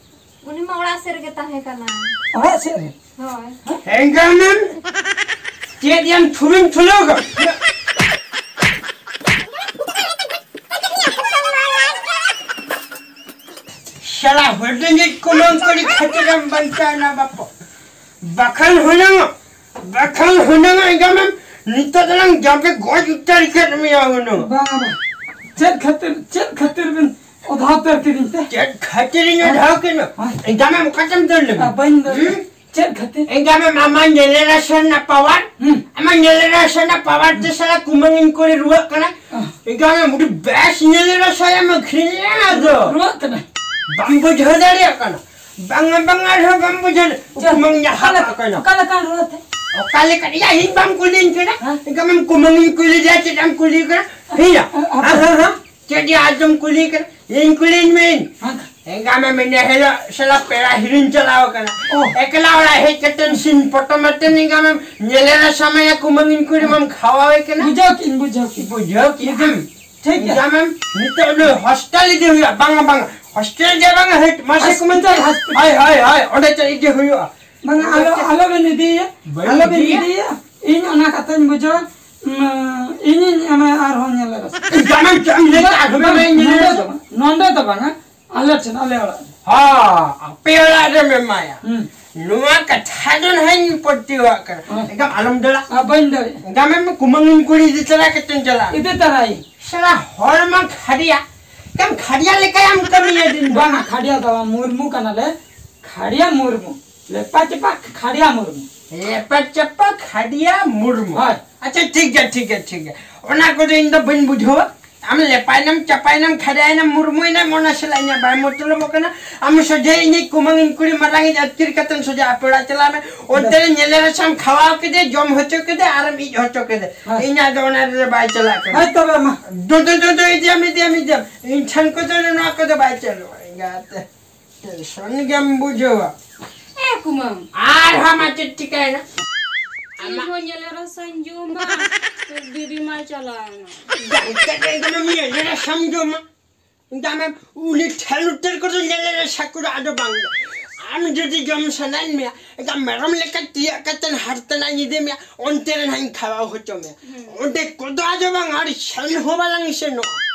ᱩᱱᱤ ᱢᱟ ᱚᱲᱟᱜ ᱥᱮᱫ ᱨᱮᱜᱮ ᱛᱟᱦᱮᱸ ᱠᱟᱱᱟ᱾ ᱚᱲᱟᱜ ᱥᱮᱫ ᱨᱮ? ᱦᱳᱭ᱾ ᱮᱸᱜᱟᱢᱮᱢ ᱪᱮᱫ ᱭᱟᱢ ᱛᱷᱩᱢᱤᱢ ᱛᱷᱩᱞᱟᱹᱣ ᱠᱟᱜ? ᱥᱟᱞᱟ ᱦᱩᱰᱤᱧᱤᱡ ᱠᱩᱢᱟᱹᱝ ᱠᱩᱲᱤ ᱠᱷᱟᱹᱛᱤᱨᱮᱢ ᱵᱟᱧᱪᱟᱣ ᱮᱱᱟ ᱵᱟᱯᱚ᱾ ᱵᱟᱠᱷᱟᱱ ᱦᱩᱱᱟᱹᱝ, ᱵᱟᱠᱷᱟᱱ ᱦᱩᱱᱟᱹᱝ ᱮᱸᱜᱟᱢᱮᱢ ᱱᱤᱛᱚᱜ ᱫᱚᱞᱟᱝ ᱡᱟᱢᱮ ᱜᱚᱡ ᱩᱛᱟᱹᱨ ᱠᱮᱫ ᱢᱮᱭᱟ ᱦᱩᱱᱟᱹᱝ᱾ ᱵᱟᱝ, ᱵᱟᱝ᱾ ᱪᱮᱫ ᱠᱷᱟᱹᱛᱤᱨ, ᱪᱮᱫ ᱠᱷᱟᱹᱛᱤᱨ ᱵᱤᱱ ᱚᱫᱷᱟ ᱩᱛᱟᱹᱨ ᱠᱤᱫᱤᱧ ᱛᱮ? ᱪᱮᱫ ᱠᱷᱟᱹᱛᱤᱨᱤᱧ ᱚᱫᱷᱟ ᱠᱮᱫ ᱢᱮ? ᱦᱮᱸ? ᱮᱸᱜᱟᱢᱮᱢ ᱚᱠᱟᱛᱮᱢ ᱫᱟᱹᱲ ᱞᱮᱫᱟ? ᱟ, ᱵᱟᱹᱧ ᱫᱟᱹᱲ ᱦᱩᱸ? ᱪᱮᱫ ᱠᱷᱟᱹᱛᱤᱨ? ᱮᱸᱜᱟᱢᱮᱢ ᱟᱢᱟᱜ ᱧᱮᱞᱮ ᱨᱟᱥᱟ ᱨᱮᱱᱟᱜ ᱯᱟᱣᱟᱨ? ᱦᱩᱸ᱾ ᱟᱢᱟᱜ ᱧᱮᱞᱮ ᱨᱟᱥᱟ ᱨᱮᱱᱟᱜ ᱯᱟᱣᱟᱨ ᱛᱮ ᱥᱟᱞᱟ ᱠᱩᱢᱟᱹᱝ ᱤᱧ ᱠᱩᱲᱤ ᱨᱩᱣᱟᱹᱜ ᱠᱟᱱᱟ᱾ ᱟ᱾ ᱮᱸᱜᱟᱢᱮᱢ ᱟᱹᱰᱤ ᱵᱮᱥ ᱧᱮᱞᱮ ᱨᱟᱥᱟᱭᱮᱢ ᱟᱹᱠᱷᱨᱤᱧᱮᱜᱼᱟ ᱟᱫᱚ᱾ ᱨᱩᱣᱟᱹᱜ ᱠᱟᱱᱟ᱾ ᱵᱟᱢ ᱵᱩᱡᱷᱟᱹᱣ ᱫᱟᱲᱮᱭᱟᱜ ᱠᱟᱱᱟ᱾ ᱵᱟᱝᱟ, ᱵᱟᱝᱟ, ᱟᱨᱦᱚᱸ ᱵᱟᱢ ᱵᱩᱡᱷᱟᱹᱣ᱾ ᱪᱮᱫ? ᱠᱩᱢᱟᱹᱝ ᱧᱟᱦᱟᱜ ᱚᱠᱟ ᱞᱮᱠᱟ, ᱠᱟᱱᱟ᱾ ᱚᱠᱟ ᱞᱮᱠᱟᱱ ᱨᱩᱣᱟᱹ ᱛᱮ? ᱚᱠᱟ ᱞᱮᱠᱟ? ᱭᱟ, ᱤᱧ ᱵᱟᱢ ᱠᱩᱞᱤᱧ ᱠᱟᱱᱟ᱾ ᱦᱮᱸ? ᱮᱸᱜᱟᱢᱮᱢ ᱠᱩᱢᱟᱹᱝ ᱤᱧ ᱠᱩᱞᱤ ᱞᱮᱭᱟ, ᱪᱮᱫ ᱮᱢ ᱠᱩᱞᱤ ᱠᱟᱱᱟ? ᱦᱮᱸᱭᱟ᱾ ᱦᱮᱸ, ᱦᱮᱸ, ᱦᱮᱸ, ᱦᱮᱸ᱾ ᱪᱮᱫ ᱭᱟ ᱟᱡᱚᱢ ᱠᱩᱞᱤ ᱠᱟᱱᱟ? ᱤᱧ ᱠᱩᱞᱤᱧ ᱢᱮ᱾ ᱦᱮᱸ᱾ ᱮᱸᱜᱟᱢᱮᱢ ᱤᱱᱟᱹ ᱦᱤᱞᱳᱜ ᱥᱟᱞᱟ ᱯᱮᱲᱟ ᱦᱤᱨᱤᱧ ᱪᱟᱞᱟᱣ ᱠᱟᱱᱟ᱾ ᱚ᱾ ᱮᱠᱞᱟ ᱚᱲᱟᱜ ᱦᱮᱡ ᱠᱟᱛᱮ ᱥᱤᱧ ᱯᱚᱴᱚᱢ ᱟᱛᱮ ᱮᱸᱜᱟᱢᱮᱢ ᱧᱮᱞᱮ ᱨᱟᱥᱟᱢᱟᱭᱟ ᱠᱩᱢᱟᱹᱝ ᱤᱧ ᱠᱩᱲᱤ ᱢᱟᱢ ᱠᱷᱟᱣᱟᱣᱮ ᱠᱟᱱᱟ᱾ ᱵᱩᱡᱷᱟᱹᱣ ᱠᱤᱧ, ᱵᱩᱡᱷᱟᱹᱣ ᱠᱤᱧ᱾ ᱵᱩᱡᱷᱟᱹᱣ ᱠᱤᱧ᱾ ᱵᱩᱡᱷᱟᱹᱣ᱾ ᱴᱷᱤᱠ ᱜᱮᱭᱟ᱾ ᱮᱸᱜᱟᱢᱮᱢ ᱱᱤᱛᱚᱜ ᱱᱩᱭ ᱦᱚᱥᱴᱮᱞ ᱤᱫᱤ ᱦᱩᱭᱩᱜᱼᱟ᱾ ᱵᱟᱝᱟ, ᱵᱟᱝᱟ᱾ ᱦᱚᱥᱴᱮᱞ ᱫᱚ ᱵᱟᱝᱟ, ᱦᱟᱹᱴ, ᱢᱟᱥᱮ ᱠᱚ ᱢᱮᱱ ᱦᱚᱥᱯᱤᱴᱟᱞ, ᱦᱚᱥᱯᱤᱴᱟᱞ᱾ ᱦᱳᱭ, ᱦᱳᱭ, ᱦᱳᱭ, ᱚᱸᱰᱮ ᱪᱚ ᱤᱫᱤ ᱦᱩᱭᱩᱜᱼᱟ᱾ ᱵᱟᱝᱟ, ᱟᱞᱚ, ᱟᱞᱚ ᱵᱮᱱ ᱤᱫᱤᱭᱮᱭᱟ᱾ ᱵᱟᱹᱧ ᱟᱞᱚ ᱵᱮᱱ ᱤᱫᱤᱭᱮᱭᱟ᱾ ᱤᱫᱤᱭᱮᱭᱟ᱾ ᱤᱧ ᱚᱱᱟ ᱠᱟᱛᱷᱟᱧ ᱵᱩᱡᱷᱟᱹᱣᱟ᱾ ᱩᱸ, ᱤᱧᱤᱧ ᱮᱢᱟ ᱟᱨᱦᱚᱸ ᱧᱮᱞᱮ ᱨᱟᱥᱟ᱾ ᱮᱸᱜᱟᱢᱮᱢ ᱪᱮᱫ ᱮᱢ ᱞᱟᱹᱭ ᱠᱮᱫᱟ? ᱟᱨᱦᱚᱸ ᱵᱟᱝ, ᱵᱮᱱ ᱧᱮᱞᱮ ᱱᱚᱰᱮ ᱨᱟᱥᱟ᱾ ᱫᱚ ᱵᱟᱝ, ᱱᱚᱰᱮ ᱫᱚ ᱵᱟᱝᱟ, ᱟᱞᱮ ᱴᱷᱮᱱ, ᱟᱞᱮ ᱚᱲᱟᱜ ᱨᱮ᱾ ᱦᱚᱸ, ᱟᱯᱮ ᱚᱲᱟᱜ ᱨᱮᱢ ᱮᱢᱟᱭᱟ᱾ ᱦᱩᱸ᱾ ᱱᱚᱣᱟ ᱠᱟᱛᱷᱟ ᱫᱚ ᱱᱟᱦᱟᱜ ᱤᱧ ᱯᱟᱹᱛᱭᱟᱹᱣᱟᱜ ᱠᱟᱱᱟ᱾ ᱦᱮᱸ᱾ ᱮᱸᱜᱟᱢ ᱟᱞᱚᱢ ᱫᱟᱹᱲᱟ᱾ ᱟ, ᱵᱟᱹᱧ ᱫᱟᱹᱲᱟ᱾ ᱮᱸᱜᱟᱢᱮᱢ ᱠᱩᱢᱟᱹᱝ ᱤᱧ ᱠᱩᱲᱤ ᱤᱫᱤ ᱛᱚᱨᱟ ᱠᱟᱛᱮᱧ ᱪᱟᱞᱟᱜᱼᱟ᱾ ᱤᱫᱤ ᱛᱚᱨᱟᱭᱤᱧ᱾ ᱥᱟᱞᱟ ᱦᱚᱲ ᱢᱟ ᱠᱷᱟᱰᱤᱭᱟ᱾ ᱮᱸᱜᱟᱢ ᱠᱷᱟᱰᱤᱭᱟ ᱞᱮᱠᱟᱭᱟᱢ ᱠᱟᱹᱢᱤᱭᱟ ᱫᱤᱱ ᱫᱚ᱾ ᱵᱟᱝᱟ, ᱠᱷᱟᱰᱤᱭᱟ ᱫᱚ ᱵᱟᱝ, ᱢᱩᱨᱢᱩ ᱠᱟᱱᱟᱞᱮ᱾ ᱠᱷᱟᱰᱤᱭᱟ ᱢᱩᱨᱢᱩ᱾ ᱞᱮᱯᱟ ᱪᱮᱯᱟ ᱠᱷᱟᱰᱤᱭᱟ ᱢᱩᱨᱢᱩ᱾ ᱞᱮᱯᱟ ᱪᱮᱯᱟ ᱠᱷᱟᱰᱤᱭᱟ ᱢᱩᱨᱢᱩ᱾ ᱦᱳᱭ᱾ ᱟᱪᱪᱷᱟ, ᱴᱷᱤᱠ ᱜᱮᱭᱟ, ᱴᱷᱤᱠ ᱜᱮᱭᱟ, ᱴᱷᱤᱠ ᱜᱮᱭᱟ᱾ ᱚᱱᱟ ᱠᱚᱫᱚ ᱤᱧ ᱫᱚ ᱵᱟᱹᱧ ᱵᱩᱡᱷᱟᱹᱣᱟ᱾ ᱟᱢ ᱞᱮᱯᱟᱭᱱᱟᱢ, ᱪᱟᱯᱟᱭᱱᱟᱢ, ᱠᱷᱟᱰᱟᱭᱱᱟᱢ, ᱢᱩᱨᱢᱩᱭᱱᱟᱢ, ᱚᱱᱟ ᱥᱟᱞᱟᱜ ᱤᱧᱟᱹᱜ ᱵᱟᱭ ᱢᱚᱛᱞᱚᱵᱚᱜ ᱠᱟᱱᱟ᱾ ᱟᱢ ᱥᱚᱡᱷᱮ ᱤᱧᱤᱡ ᱠᱩᱢᱟᱹᱝ ᱤᱧ ᱠᱩᱲᱤ ᱢᱟᱨᱟᱝ ᱤᱡ ᱟᱹᱛᱠᱤᱨ ᱠᱟᱛᱮᱢ ᱥᱚᱡᱷᱮ ᱟᱯᱮ ᱚᱲᱟᱜ ᱪᱟᱞᱟᱜ ᱢᱮ᱾ ᱚᱱᱛᱮ ᱨᱮ ᱧᱮᱞᱮ ᱨᱮᱥᱟᱢ ᱠᱷᱟᱣᱟᱣ ᱠᱮᱫᱮ, ᱡᱚᱢ ᱦᱚᱪᱚ ᱠᱮᱫᱮ, ᱟᱨᱮᱢ ᱤᱡ ᱦᱚᱪᱚ ᱠᱮᱫᱮ᱾ ᱦᱮᱸ᱾ ᱤᱧᱟᱹᱜ ᱫᱚ ᱚᱱᱟ ᱨᱮᱫᱚ ᱵᱟᱭ ᱪᱟᱞᱟᱜ ᱠᱟᱱᱟ᱾ ᱦᱮᱸ, ᱛᱚᱵᱮ ᱢᱟ᱾ ᱫᱩ, ᱫᱩ, ᱫᱩ, ᱫᱩ, ᱤᱫᱤᱭᱟᱢ, ᱤᱫᱤᱭᱟᱢ, ᱤᱫᱤᱭᱟᱢ᱾ ᱤᱧ ᱴᱷᱮᱱ ᱠᱚᱫᱚ ᱱᱚᱣᱟ ᱠᱚᱫᱚ ᱵᱟᱭ ᱪᱟᱹᱞᱩᱜᱼᱟ, ᱮᱸᱜᱟᱛᱮ᱾ ᱴᱮᱱᱥᱚᱱ ᱜᱮᱢ ᱵᱩᱡᱷᱟᱹᱣᱟ᱾ ᱮ ᱠᱩᱢᱟᱹᱝ᱾ ᱟᱨ ᱦᱟᱢᱟ ᱪᱮᱫ ᱪᱤᱠᱟᱹᱭᱮᱱᱟ? ᱤᱧ ᱦᱚᱸ ᱧᱮᱞᱮ ᱨᱟᱥᱟᱧ ᱡᱚᱢᱟ᱾ ᱛᱚ ᱫᱤᱫᱤ ᱢᱟᱭ ᱪᱟᱞᱟᱣ ᱮᱱᱟ᱾ ᱡᱟᱝ ᱪᱮᱫ ᱮᱠᱫᱚᱢ ᱧᱮᱞᱮ ᱨᱟᱥᱟᱢ ᱡᱚᱢᱟ? ᱫᱟᱢᱮ ᱩᱱᱤ ᱴᱷᱮᱱ ᱩᱛᱟᱹᱨ ᱠᱚᱫᱚ ᱧᱮᱞᱮ ᱨᱟᱥᱟ ᱠᱚᱫᱚ ᱟᱫᱚ ᱵᱟᱝ᱾ ᱟᱢ ᱡᱩᱫᱤ ᱡᱚᱢ ᱥᱟᱱᱟᱭᱮᱫ ᱢᱮᱭᱟ, ᱮᱱᱠᱷᱟᱱ ᱢᱮᱨᱚᱢ ᱞᱮᱠᱟ ᱛᱤᱭᱟᱹᱜ ᱠᱟᱛᱮ ᱦᱟᱨᱛᱮ ᱱᱟᱜ ᱤᱧ ᱤᱫᱤ ᱢᱮᱭᱟ, ᱚᱱᱛᱮ ᱨᱮ ᱱᱟᱜ ᱤᱧ ᱠᱷᱟᱣᱟᱣ ᱦᱚᱪᱚ ᱢᱮᱭᱟ᱾ ᱦᱩᱸ᱾ ᱚᱸᱰᱮ ᱠᱚᱫᱚ ᱟᱫᱚ ᱵᱟᱝ, ᱟᱨ ᱥᱮᱱ ᱦᱚᱸ ᱵᱟᱞᱟᱝ ᱥᱮᱱᱚᱜᱼᱟ᱾